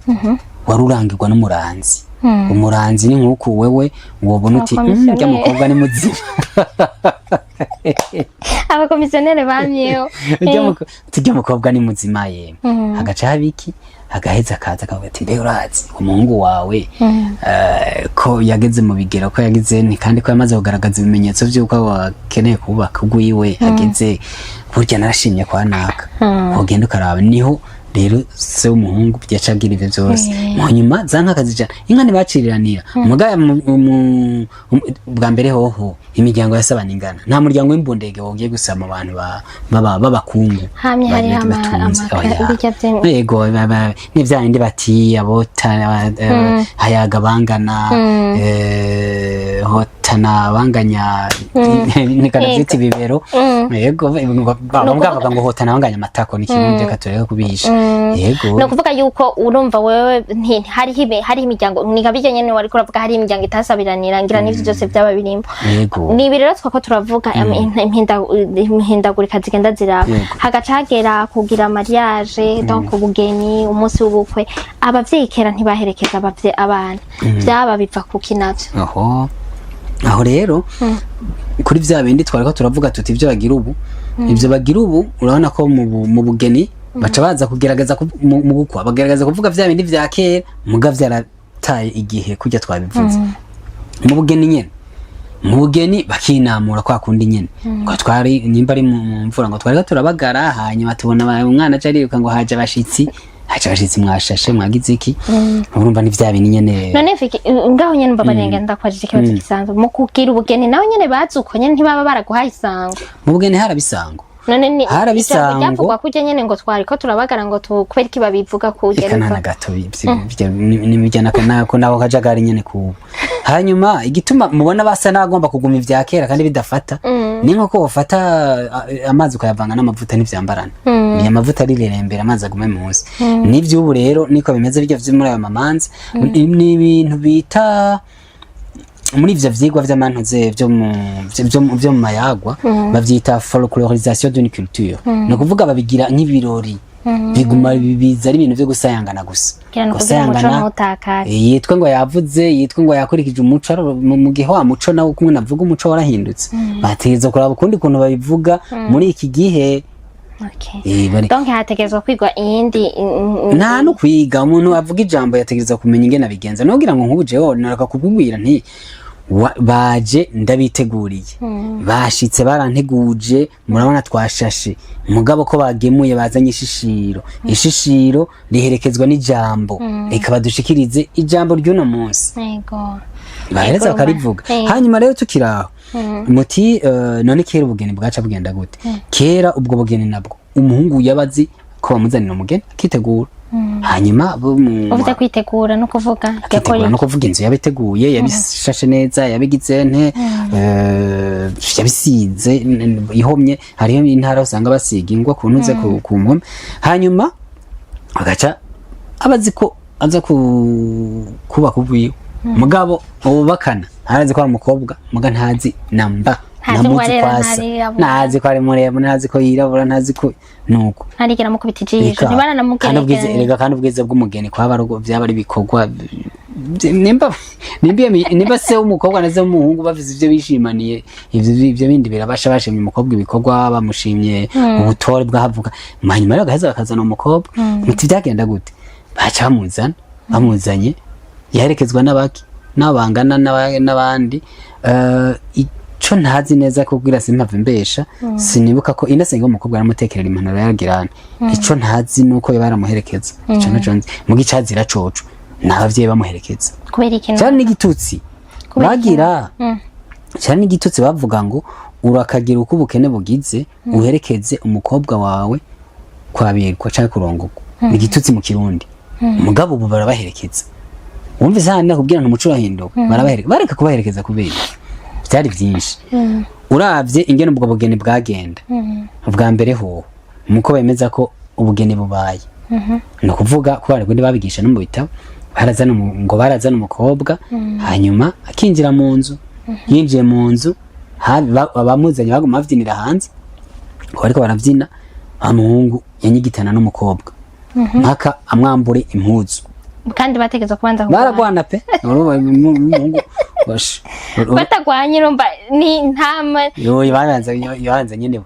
warurangirwa n'umuranzi. Umuranzi ni nk'uku wewe wobona uti Abakomisiyoneri. Urya mukobwa ni muzima." Abakomisiyoneri bamyeho. Urya mukobwa ni muzima ye, hagaca haba iki? Agaheza akaza akavuga ati rero urazi umuhungu wawe, ko yageze mu bigero, ko yagize ni kandi ko yamaze kugaragaza ibimenyetso by'uko akeneye kubaka urwiwe, ageze burya narashimye kwa naka, wogenda ukaraba. Niho rero se w'umuhungu yaca agira ivyo vyose, mu nyuma za nka akazijana. Inka ntibaciriranira mugaya bwa mbere hoho imiryango yasabana ingana, nta muryango w'imbundege wogiye gusaba mu bantu b'abakungu Hamye hariho batunze. Oya. Ibirya Yego, ni vya bindi bati abota hayaga bangana, hotana banganya nikana vyita ibibero. Yego, bamwe bavuga ngo hotana banganya amatako, ni kirundi, reka tureke kubihisha. Yego. Ni ukuvuga yuko urumva wewe hariho hariho imiryango, ni nka bijya nyene wariko uravuga, hariho imiryango itasabiranira, ngira n'ivyo byose byaba birimo. Yego. Ni ibi rero twako turavuga impindagurika zigenda ziraba. Hagaca hagera kugira mariage, donc ubugeni, umunsi w'ubukwe, abavyeyi kera ntibaherekeza abavye abana, byaba biva kuki navyo? Aho rero kuri vya bindi twariko turavuga tuti ibyo bagira ubu, ibyo bagira ubu, urabona ko mu bugeni baca baza kugerageza mu gukwa bagerageza kuvuga vya bindi vya kera, muga vyarataye igihe kurya twabivuze. Mu bugeni nyene, mu bugeni bakinamura kwa kundi nyene ngo twari nimba ari mu mvura ngo twariko turabagara, hanyuma tubona umwana aje ariruka ngo haje abashitsi, haje abashitsi, mwashashe mwagize iki, urumva ni vya bindi nyene. None fiki ngaho nyene mbabarira, ngenda ndakwajije ikibazo gisanzwe: mu kugira ubugeni nawe nyene bazi uko nyene, ntibaba baraguhaye isango? Mu bugeni harabisango. None ni Harabisango. ijambo ryavugwa kurya nyene ngo twariko turabagara ngo kubera iki babivuga kurya? Eka nta na gato, nimijyana nako nako kajagari nyene kubu. Hanyuma igituma mubona basa n'abagomba kuguma ivya kera kandi bidafata, ni nko ko wofata amazi ukayavanga n'amavuta, ntivyambarana. Ni amavuta arirerembera, amazi agume munsi. N'ivy'ubu rero niko bimeze, bijya vyo muri ayo mamanza ni ibintu bita Muri ivyo vyigwa vy'amantuze vyo mu mayagwa bavyita folklorisation d'une culture. Ni ukuvuga babigira nk'ibirori, biguma biza ari ibintu vyo gusayangana gusa. Kugira ngo kugira umuco ntutakare. Yitwe ngo yavuze, yitwe ngo yakurikije umuco, ariko mu gihe wa muco nawo kumwe navuga umuco warahindutse, bategerezwa kuraba ukundi kuntu babivuga muri iki gihe. Donc hategerezwa kwigwa iyindi Nta no kwiga, umuntu avuga ijambo yategerezwa kumenya ingene abigenza. Nugira ngo nk'ubu jewe nareka kukubwira nti baje ndabiteguriye, bashitse baranteguje, murabona twashashe, mugabo ko bagemuye bazanye ishishiro, ishishiro riherekezwa n'ijambo, reka badushikirize ijambo ry'uno munsi. Bahereza bakarivuga. Hanyuma rero tukiraho muti none kera ubugeni bwaca bugenda gute? Kera ubwo bugeni nabwo umuhungu yabazi ko bamuzanira umugeni akitegura, hanyuma bo Uvuze kwitegura no kuvuga akitegura yakora no kuvuga inzu yabiteguye, yabishashe neza, yabigize nte, yabisize ihomye. Hariho intara usanga basiga ingwa ku ntuze ku mpome, hanyuma agaca abazi ko aza kubaka ubwiwe. Mugabo ubakana ntazi ko ari umukobwa, muga ntazi namba Ntazi ngo namuzi arera, kwasa, ntarirabura. Ntazi ko ari muremure, ntazi ko yirabura, ntazi ko nuko Ntarigera mukubita ijisho. Eka, kandi ubwiza Ntibaranamugeregeranya. Erega kandi ubwiza bw'umugeni kwaba ari byaba ari ibikorwa nimba se w'umukobwa na se w'umuhungu bafise ivyo bishimaniye, ivyo bindi birabasha. Bashimye umukobwa ibikorwa, bamushimye ubutore bw'ahavuka, hanyuma rero bagaheza bakazana umukobwa. Muti byagenda gute? Baca bamuzana, bamuzanye yaherekezwa n'abaki n'abangana n'abandi. Ico ntazi neza kubwira simpava imbesha, sinibuka ko inasenga umukobwa aramutekerera impanuro yaragirana. Ico ntazi nuko yoba yaramuherekeza, ico ntaco nzi. Muga icazira coco n'abavyeyi bamuherekeza. Kubera ikintu Cyane n'igitutsi Kubera bagira, cyane n'igitutsi bavuga ngo urakagira uko ubukene bugize uherekeze umukobwa wawe kwabirwa canke kurongorwa. Ni igitutsi mu Kirundi. Mugabo ubu barabaherekeza. Wumvise hano nakubwira nti umuco urahinduka. Barabaherekeza, bareka kubaherekeza kubera iki? Byari byinshi. Uravye ingene ubwo bugeni bwagenda ubwa mbere hoho, nuko bemeza ko ubugeni bubaye, ni ukuvuga ko bari babigisha no mu bitabo, barazana ngo barazana umukobwa, hanyuma akinjira mu nzu. Yinjiye mu nzu, abamuzanye baguma bavyinira hanze ngo bariko baravyina, wa muhungu yanyigitana n'umukobwa mpaka amwambure impuzu. Kandi bategerezwa kubanza kurwana. Baragwana pe. Urumva umuhungu Batagwanye urumva ni ntama. Yo baranza nyene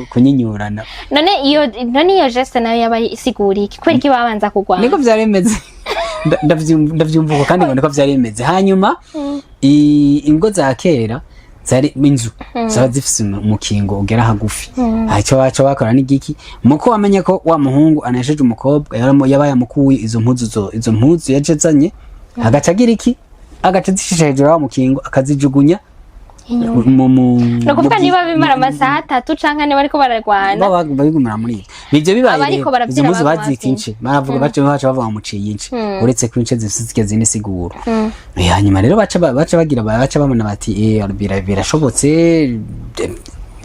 kunyinyurana. None iyo geste nayo yaba isigura iki? Kubera iki babanza kurwana? Niko vyari bimeze. Ndavyumva uko kandi ngo niko vyari bimeze. Hanyuma ingo za kera zari inzu zaba zifise umukingo ugera hagufi. Icyo baca bakora n'igiki muko wamenye ko wa muhungu anesheje umukobwa, yabaye amukuye izo mpuzu, izo mpuzu yaje azanye, agaca agira iki? Agaca azishisha hejuru wa mukingo, akazijugunya Ni ukuvuga niba bimara amasaha 3 canke 4 bariko bararwana. Baba babigumira muri ibyo. Ibyo bibaye Abariko rero, baravyina izo mpuzu baguma bazita bavyina. ince. Baravuga baca bavuga ngo muciye ince, uretse ko ince zifise zirya zindi siguro. Hanyuma rero baca bagira, baca babona bati birashobotse,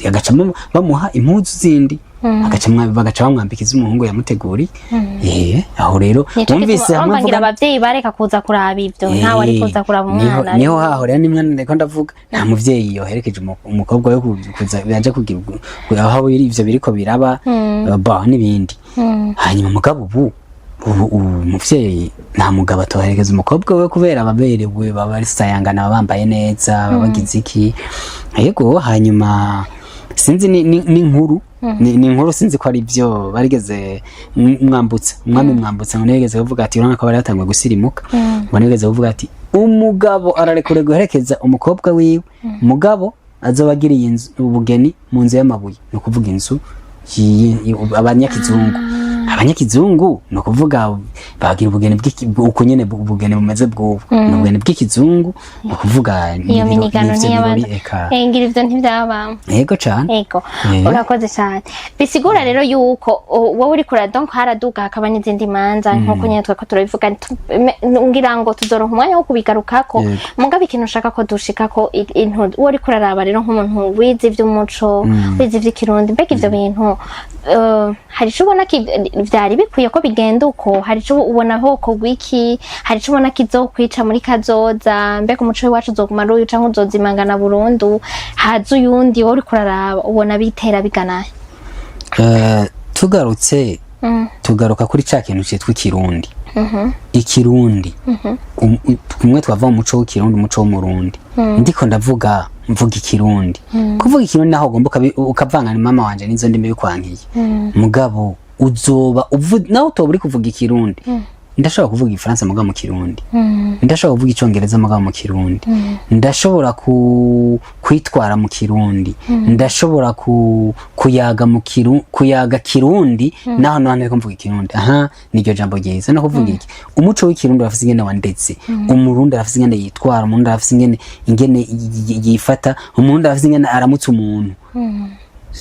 agaca bamuha impuzu zindi, bagaca bamwambika iz'umuhungu yamuteguriye. Aho rero Nico wumvise gituma hamwe urumva ngira mvuga abavyeyi bareka kuza kuraba ivyo, ntawe ari kuza kuraba umwana. Niho haho rero nimwe ndiko ndavuga nta muvyeyi yoherekeje umukobwa we kuza yaje kugira aho biri ivyo biriko biraba, ba n'ibindi. Hanyuma mugabo ubu umuvyeyi nta mugabo atoherekeza umukobwa we kubera ababerewe, baba basayangana, baba bambaye neza, baba bagize iki. Yego, hanyuma sinzi ni inkuru, ni inkuru, sinzi ko ari byo barigeze Mwambutsa, umwami Mwambutsa, ngo nigeze kuvuga ati urabona ko bari batanguye gusirimuka, ngo nigeze kuvuga ati umugabo ararekure guherekeza umukobwa wiwe, mugabo azoba agiriye inzu ubugeni mu nzu y'amabuye, ni ukuvuga inzu abanyakizungu. Abanyakizungu ni ukuvuga bagira ubugeni uko nyene ubugeni bumeze bw'ubu ni ubugeni bw'ikizungu, ni ukuvuga Iyo minigano n'ivyo birori ntiyabana. Eka. Ngira ivyo ntivyabamo. Yego cane. Ego. Urakoze cyane. Bisigura rero yuko wowe uri kura, donc haraduga hakaba n'izindi manza nkuko nyene twako turabivuga, ngira ngo tuzoronka umwanya wo kubigarukako. Mugabo ikintu ushaka ko dushikako, wowe uriko uraraba rero nk'umuntu wize ivy'umuco, wize ivy'ikirundi, mbega ivyo bintu hari ico ubona vyari bikwiye ko bigenda uko? Hari ico Ubona hokorwa iki? Hari ico ubona kizokwica muri kazoza? Mbega umuco w'iwacu uzoguma ari uyu canke uzozimangana burundu, haza uyundi? Wowe uriko uraraba, ubona bitera biganahe? Tugarutse tugaruka kuri ca kintu citwa ikirundi. Ikirundi, kumwe twava mu muco w'ikirundi, umuco w'umurundi, ndiko ndavuga, mvuga ikirundi. Kuvuga ikirundi naho ugomba ukavanga ni mama wanje n'izo ndimi bikwankiye, mugabo uzoba nawe utoba uri kuvuga ikirundi. Ndashobora kuvuga igifaransa mugabo mu kirundi, ndashobora kuvuga icongereza mugabo mu kirundi, ndashobora kwitwara mu kirundi, ndashobora kuyaga mu kuyaga kirundi naho naho ndiko mvuga ikirundi. Aha niryo jambo ryiza no kuvuga iki: umuco w'ikirundi urafise ingene wandetse. Umurundi arafise ingene yitwara, umurundi arafise ingene yifata, umurundi arafise ingene aramutse umuntu.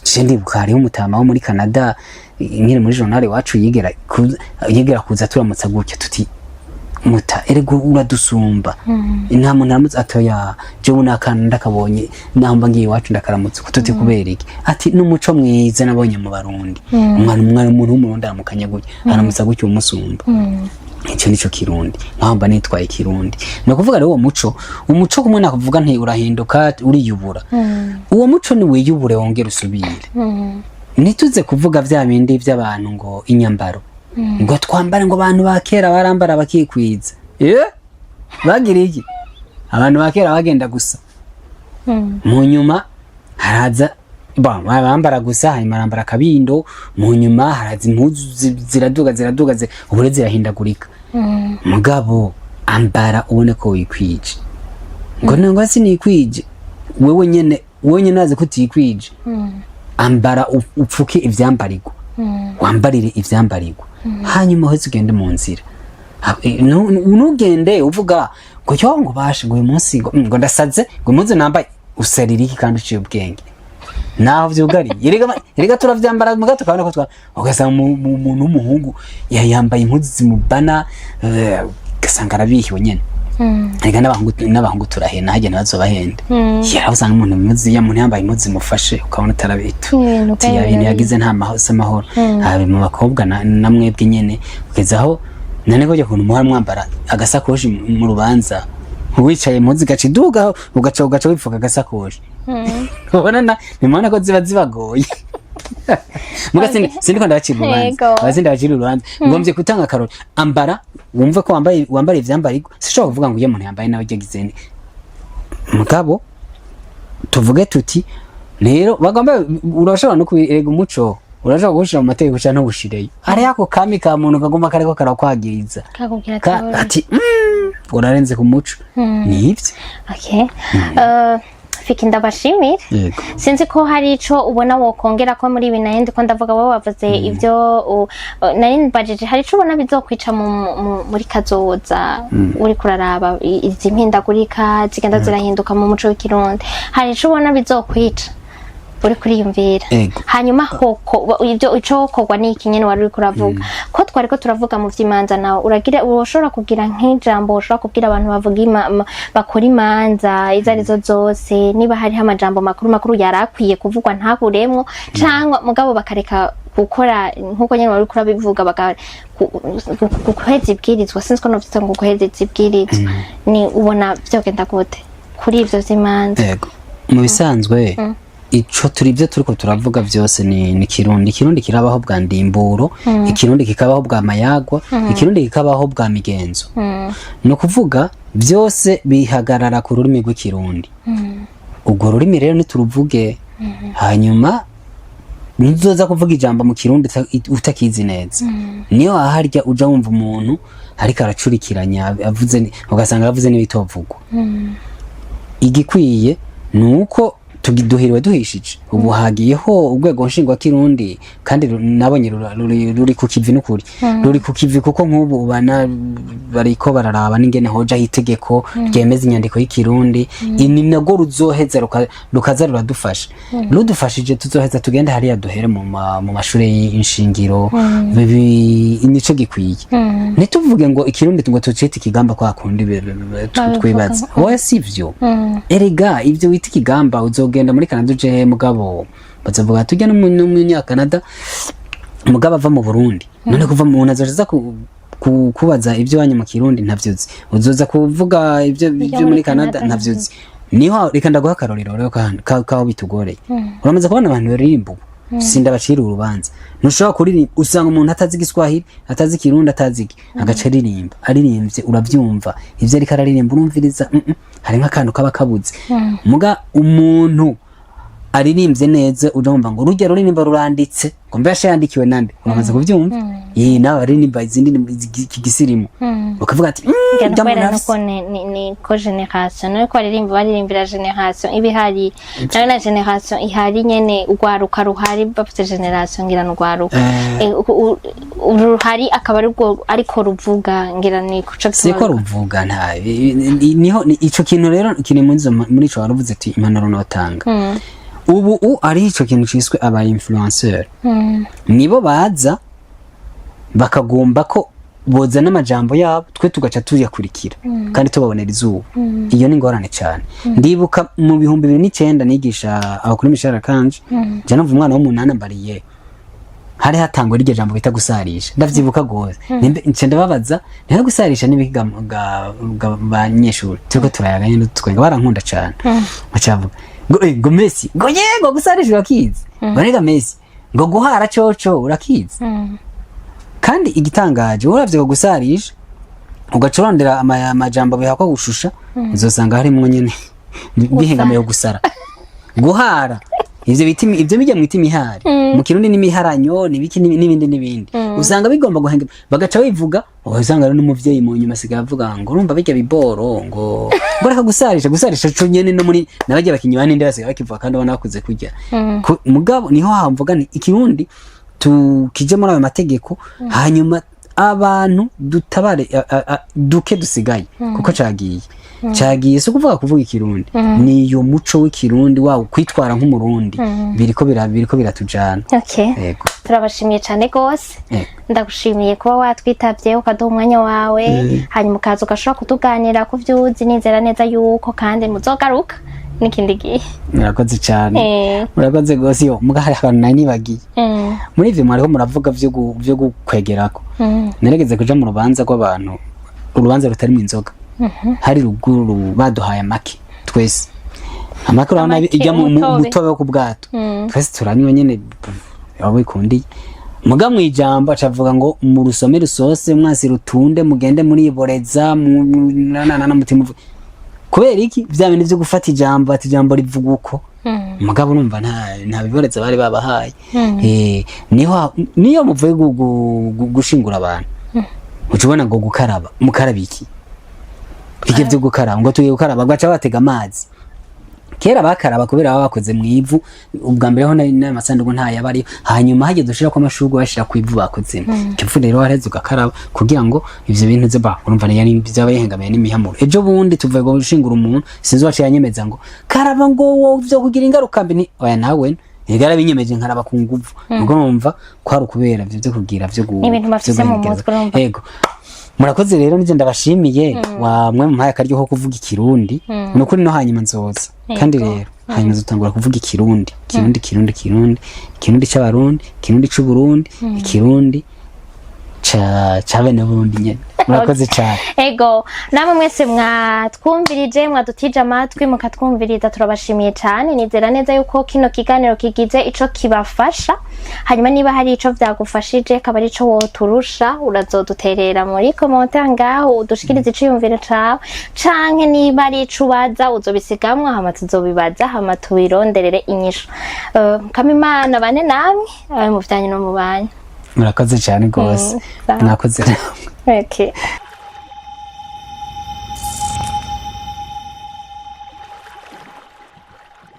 Je ndibuka hariho umutama wo muri Canada nkiri muri journal iwacu yigera kuza turamutsa gutya, tuti: "Muta, erega uradusumba, nta muntu aramutse." Atoya, jewe n'akana ndakabonye naho mba ngiye iwacu ndakaramutse. Tuti: "Kubera iki?" Ati: "N'umuco mwiza nabonye mu Barundi, umwana umuntu w'umurundi aramukanya gutya, aramutsa gutya umusumba." Icyo nico kirundi, nkaho mba nitwaye ikirundi. Ni ukuvuga rero uwo muco, umuco kumwe nakuvuga nti urahinduka, uriyubura. Uwo muco ni wiyubure, wongere usubire. Ntituze kuvuga vya bindi vy'abantu ngo inyambaro, ngo twambare, ngo abantu ba kera barambara bakikwiza. Bagira iki? Abantu ba kera bagenda gusa, mu nyuma haraza bambara gusa, hanyuma arambara akabindo, mu nyuma haraza impuzu ziraduga, ziraduga, ubu rero zirahindagurika. Mugabo ambara ubone ko wikwije. Ngo nangwa sinikwije, wewe nyene, wewe nyene azi ko utikwije. Ambara upfuke ivyambarirwa, wambarire ivyambarirwa, hanyuma uheze ugende mu nzira. Ntugende uvuga ngo yo, ngo bashe, ngo uyu munsi ngo ndasaze, ngo umunsi nambaye usarira iki kandi uciye ubwenge naho vyugariye. Erega turavyambara muga tukabona ko twa ugasanga umuntu w'umuhungu yambaye impuzu zimubana, ugasanga arabihiwe nyene. Erega n'abahungu turahena, harya ntibazobahende. Yaraho usanga umuntu impuzu ya muntu yambaye impuzu zimufashe, ukabona utarabitu Ibintu uti kandi ibintu yagize nta mahoro, si amahoro. Habe mu bakobwa na mwebwe nyene, kugeza aho none kujya kuntu muhora mwambara agasakoshi mu rubanza, wicaye impuzu igaca iduga, ugaca wipfuka agasakoshi. Ubona na nimubona ko ziba zibagoye. Muga sindiko ndabacira urubanza. Aba sindabacira urubanza, ngombye gutanga akarori. Ambara wumve ko wambaye, wambara ivyambarirwa. Sishobora kuvuga ngo iyo umuntu yambaye nawe yagize ne. Mugabo tuvuge tuti rero bagomba, urashobora no kubirega umuco, urashobora kuwushira mu mategeko canke ntuwushireyo. Hariho ako kami ka muntu kaguma kariko karakwagiriza. Kakubwira ati ati urarenze ku muco." Nivyo. Okay. Fiki, ndabashimire. Yego. Sinzi ko hari ico ubona wokongera ko muri ibi nari ndiko ndavuga. Wowe wavuze ivyo nari mbajije. Hari ico ubona bizokwica muri kazoza, uriko uraraba izi mpindagurika zigenda zirahinduka mu muco w'ikirundi? Hari ico ubona bizokwica uri kuriyumvira? Ego. Hanyuma hoko ibyo ico hokorwa ni iki nyene wari uriko uravuga ko twariko turavuga mu vy'imanza? Nawe uragira, ushobora kugira nk'ijambo ushobora kubwira abantu bavuga bakora imanza izo arizo zose, niba hariho amajambo makuru makuru yari akwiye kuvugwa ntaburemwo, cangwa mugabo bakareka gukora nkuko nyene wari uriko urabivuga, baka guheza ibwirizwa, sinzi ko novyita ngo guheza ibwirizwa, ni ubona vyogenda gute kuri ivyo vy'imanza? Yego, mu bisanzwe ico turi, ibyo turiko turavuga byose ni kirundi. Ikirundi kirabaho bwa ndimburo, ikirundi kikabaho bwa mayagwa, ikirundi kikabaho bwa migenzo. Ni ukuvuga byose bihagarara ku rurimi rw'ikirundi. Urwo rurimi rero nituruvuge, hanyuma ntuzoza kuvuga ijambo mu kirundi utakizi neza. Niyo aharya uja wumva umuntu ariko aracurikiranya avuze ugasanga avuze n'ibitovugwa. Igikwiye ni uko duhiriwe duhishije, ubu hagiyeho urwego nshingwakirundi, kandi nabonye ruri ku kivi, n'ukuri ruri ku kivi, kuko nk'ubu bana bariko bararaba n'ingene hojaho itegeko ryemeza inyandiko y'ikirundi. Ni nabwo ruzoheza rukaza ruradufasha. Rudufashije, tuzoheza tugende hariya duhere mu mashure y'inshingiro. Nico gikwiye. Ntituvuge ngo ikirundi ngo tucite ikigamba kwa kundi Babivuga. twibaza. Oya, sivyo. Erega ibyo wita ikigamba, uzogenda muri Canada uje he, mugabo bazovuga tujya n'umunyakanada mugabo ava mu Burundi. None kuva mu azoza kubaza ibyo wanyu mu Kirundi, ntavyo uzi. Uzoza kuvuga ibyo muri Canada, ntavyo uzi. Niho reka ndaguha akarorero rero kaho bitugoreye. Uramaze kubona abantu baririmba ubu, sindabacira urubanza, ntushobora kuririmba, usanga umuntu atazi Igiswahili, atazi Ikirundi, atazi iki, agaca aririmba. Aririmbye urabyumva ivyo ariko araririmba, urumviriza, hari nk'akantu kaba kabuze. Muga umuntu aririmbye neza, urumva ngo rujya ruririmba ruranditse, ngo mbe yandikiwe nande? Uramaze kubyumva? Iyi nawe aririmba izindi iki gisirimu, ukavuga ati Ngira "Ujya kubera muntu nuko ni ko génération, nuko baririmbira génération iba ihari nayo, na génération ihari nyene, urwaruka ruhari, bafite génération, ngira n'urwaruka ruhari, akaba aribwo ariko ruvuga, ngira ni kuco. Siko ruvuga, nta niho ico kintu rero kiri muri ico waruvuze ati impanuro notanga ubu ari ico kintu ciswe aba influenceur, nibo baza bakagomba ko bozana amajambo yabo, twe tugaca tuyakurikira kandi tubabonera izuba. Iyo ni ingorane cyane. Ndibuka mu 2009 nigisha aho kuri Michel Kanje, je numva umwana w'umunani ambariye hari hatangwa iryo jambo bita gusarisha. Ndavyibuka gose. Nimbe nce ndababaza ntiho gusarisha n'ibiki ga banyeshuri, turiko turayaga nyene twenga, barankunda cane. Bacavuga ngo ngo Messi, ngo yego, gusarisha urakizi, ngo nega Messi, ngo guhara coco urakizi. Kandi igitangaje, uravye ko gusarisha ugaca urondera amajambo bihakwa gushusha, uzosanga harimwo nyene bihengamiye gusara, guhara, ivyo bita ivyo bijya mwita imihari mu Kirundi n'imiharanyo n'ibiki n'ibindi n'ibindi, usanga bigomba guhenga, bagaca bivuga. Usanga rero n'umuvyeyi mu nyuma asigaye avuga ngo urumva bijya biboro, ngo reka gusarisha. Gusarisha co nyene no muri nabajya bakinyi baninde basigaye bakivuga, kandi ubona bakuze kurya. Mugabo niho hamvuga ni Ikirundi tukije muri ayo mategeko, hanyuma abantu dutabare duke dusigaye, kuko cagiye. Si ukuvuga kuvuga Ikirundi, niyo muco w'Ikirundi wawo, kwitwara nk'Umurundi, biriko biratujana. Okay. Yego. Turabashimiye cyane rwose. Yego. Ndagushimiye kuba watwitabye, ukaduha umwanya wawe, hanyuma ukaza ugashobora kutuganira ku byo uzi. Nizera neza yuko kandi muzogaruka n'ikindi gihe. Murakoze cyane. Murakoze rwose. Yo muga hari akantu nari nibagiye. Muri ivyo mwariko muravuga vyo gukwegerako, narigeze kuja mu rubanza rw'abantu, urubanza rutarimwo inzoga, hari ruguru, baduhaye amake twese, amake urabona Amake, ijya mu umutobe. Umutobe wo ku bwato. Twese turanywa nyene waba wikundiye, muga mwijambo acavuga ngo murusome rusose, mwasi rutunde, mugende muriboreza na mutima kubera iki vya bintu vyo gufata ijambo, ati ijambo rivuga uko. Mugabo urumva nta biboreza bari babahaye. Niho niyo muvuye gushingura abantu, uca ubona ngo gukaraba, mukaraba iki? Ibyo byo gukaraba, ngo tugiye gukaraba, baca batega amazi. Kera bakaraba kubera baba bakoze mu ivu ubwa mbere ho, n'amasanduku ntayaba ariyo. Hanyuma hageze ushira ko amashurwe, bashira ku ivu bakozemo ikivu, rero waraheze ugakaraba kugira ngo ivyo bintu ze ba urumva yari byaba yihengamiye n'imihamuro. Ejo bundi tuvuye gushingura umuntu, sinzi uwaciye yanyemeza ngo karaba, ngo wo vyo kugira ingaruka mbi. Ni oya, nawe ntigara binyemeje nkaraba ku nguvu. Ubwo numva kwari ukubera ivyo vyo kugira vyo Ni ibintu bafise vyo mu guherekeza. mutwe, urumva. Yego, murakoze rero, nije ndabashimiye wamwe mumpaye akaryo ko kuvuga Ikirundi. Ni ukuri no hanyuma nzoza kandi. Rero hanyuma nzotangura kuvuga Ikirundi, Kirundi, Kirundi, Kirundi, Ikirundi c'Abarundi, Ikirundi c'Uburundi, Ikirundi ca bene Burundi nyene. Murakoze cane. Ego, namwe mwese mwatwumvirije, mwadutije amatwi mukatwumviriza, turabashimiye cyane. Nizera neza yuko kino kiganiro kigize ico kibafasha. Hanyuma niba hari ico vyagufashije, akaba ari ico woturusha, urazoduterera muri commentaire ngaho, udushikirize iciyumviro cawe, canke niba ari ico ubaza, uzobisigamwo, hama tuzobibaza, hama tubironderere inyishu. Kama Imana bane namwe, abe mu vyanyu no mu banyu. Murakoze cane rwose. Sawa. Mwakoze namwe. Okay.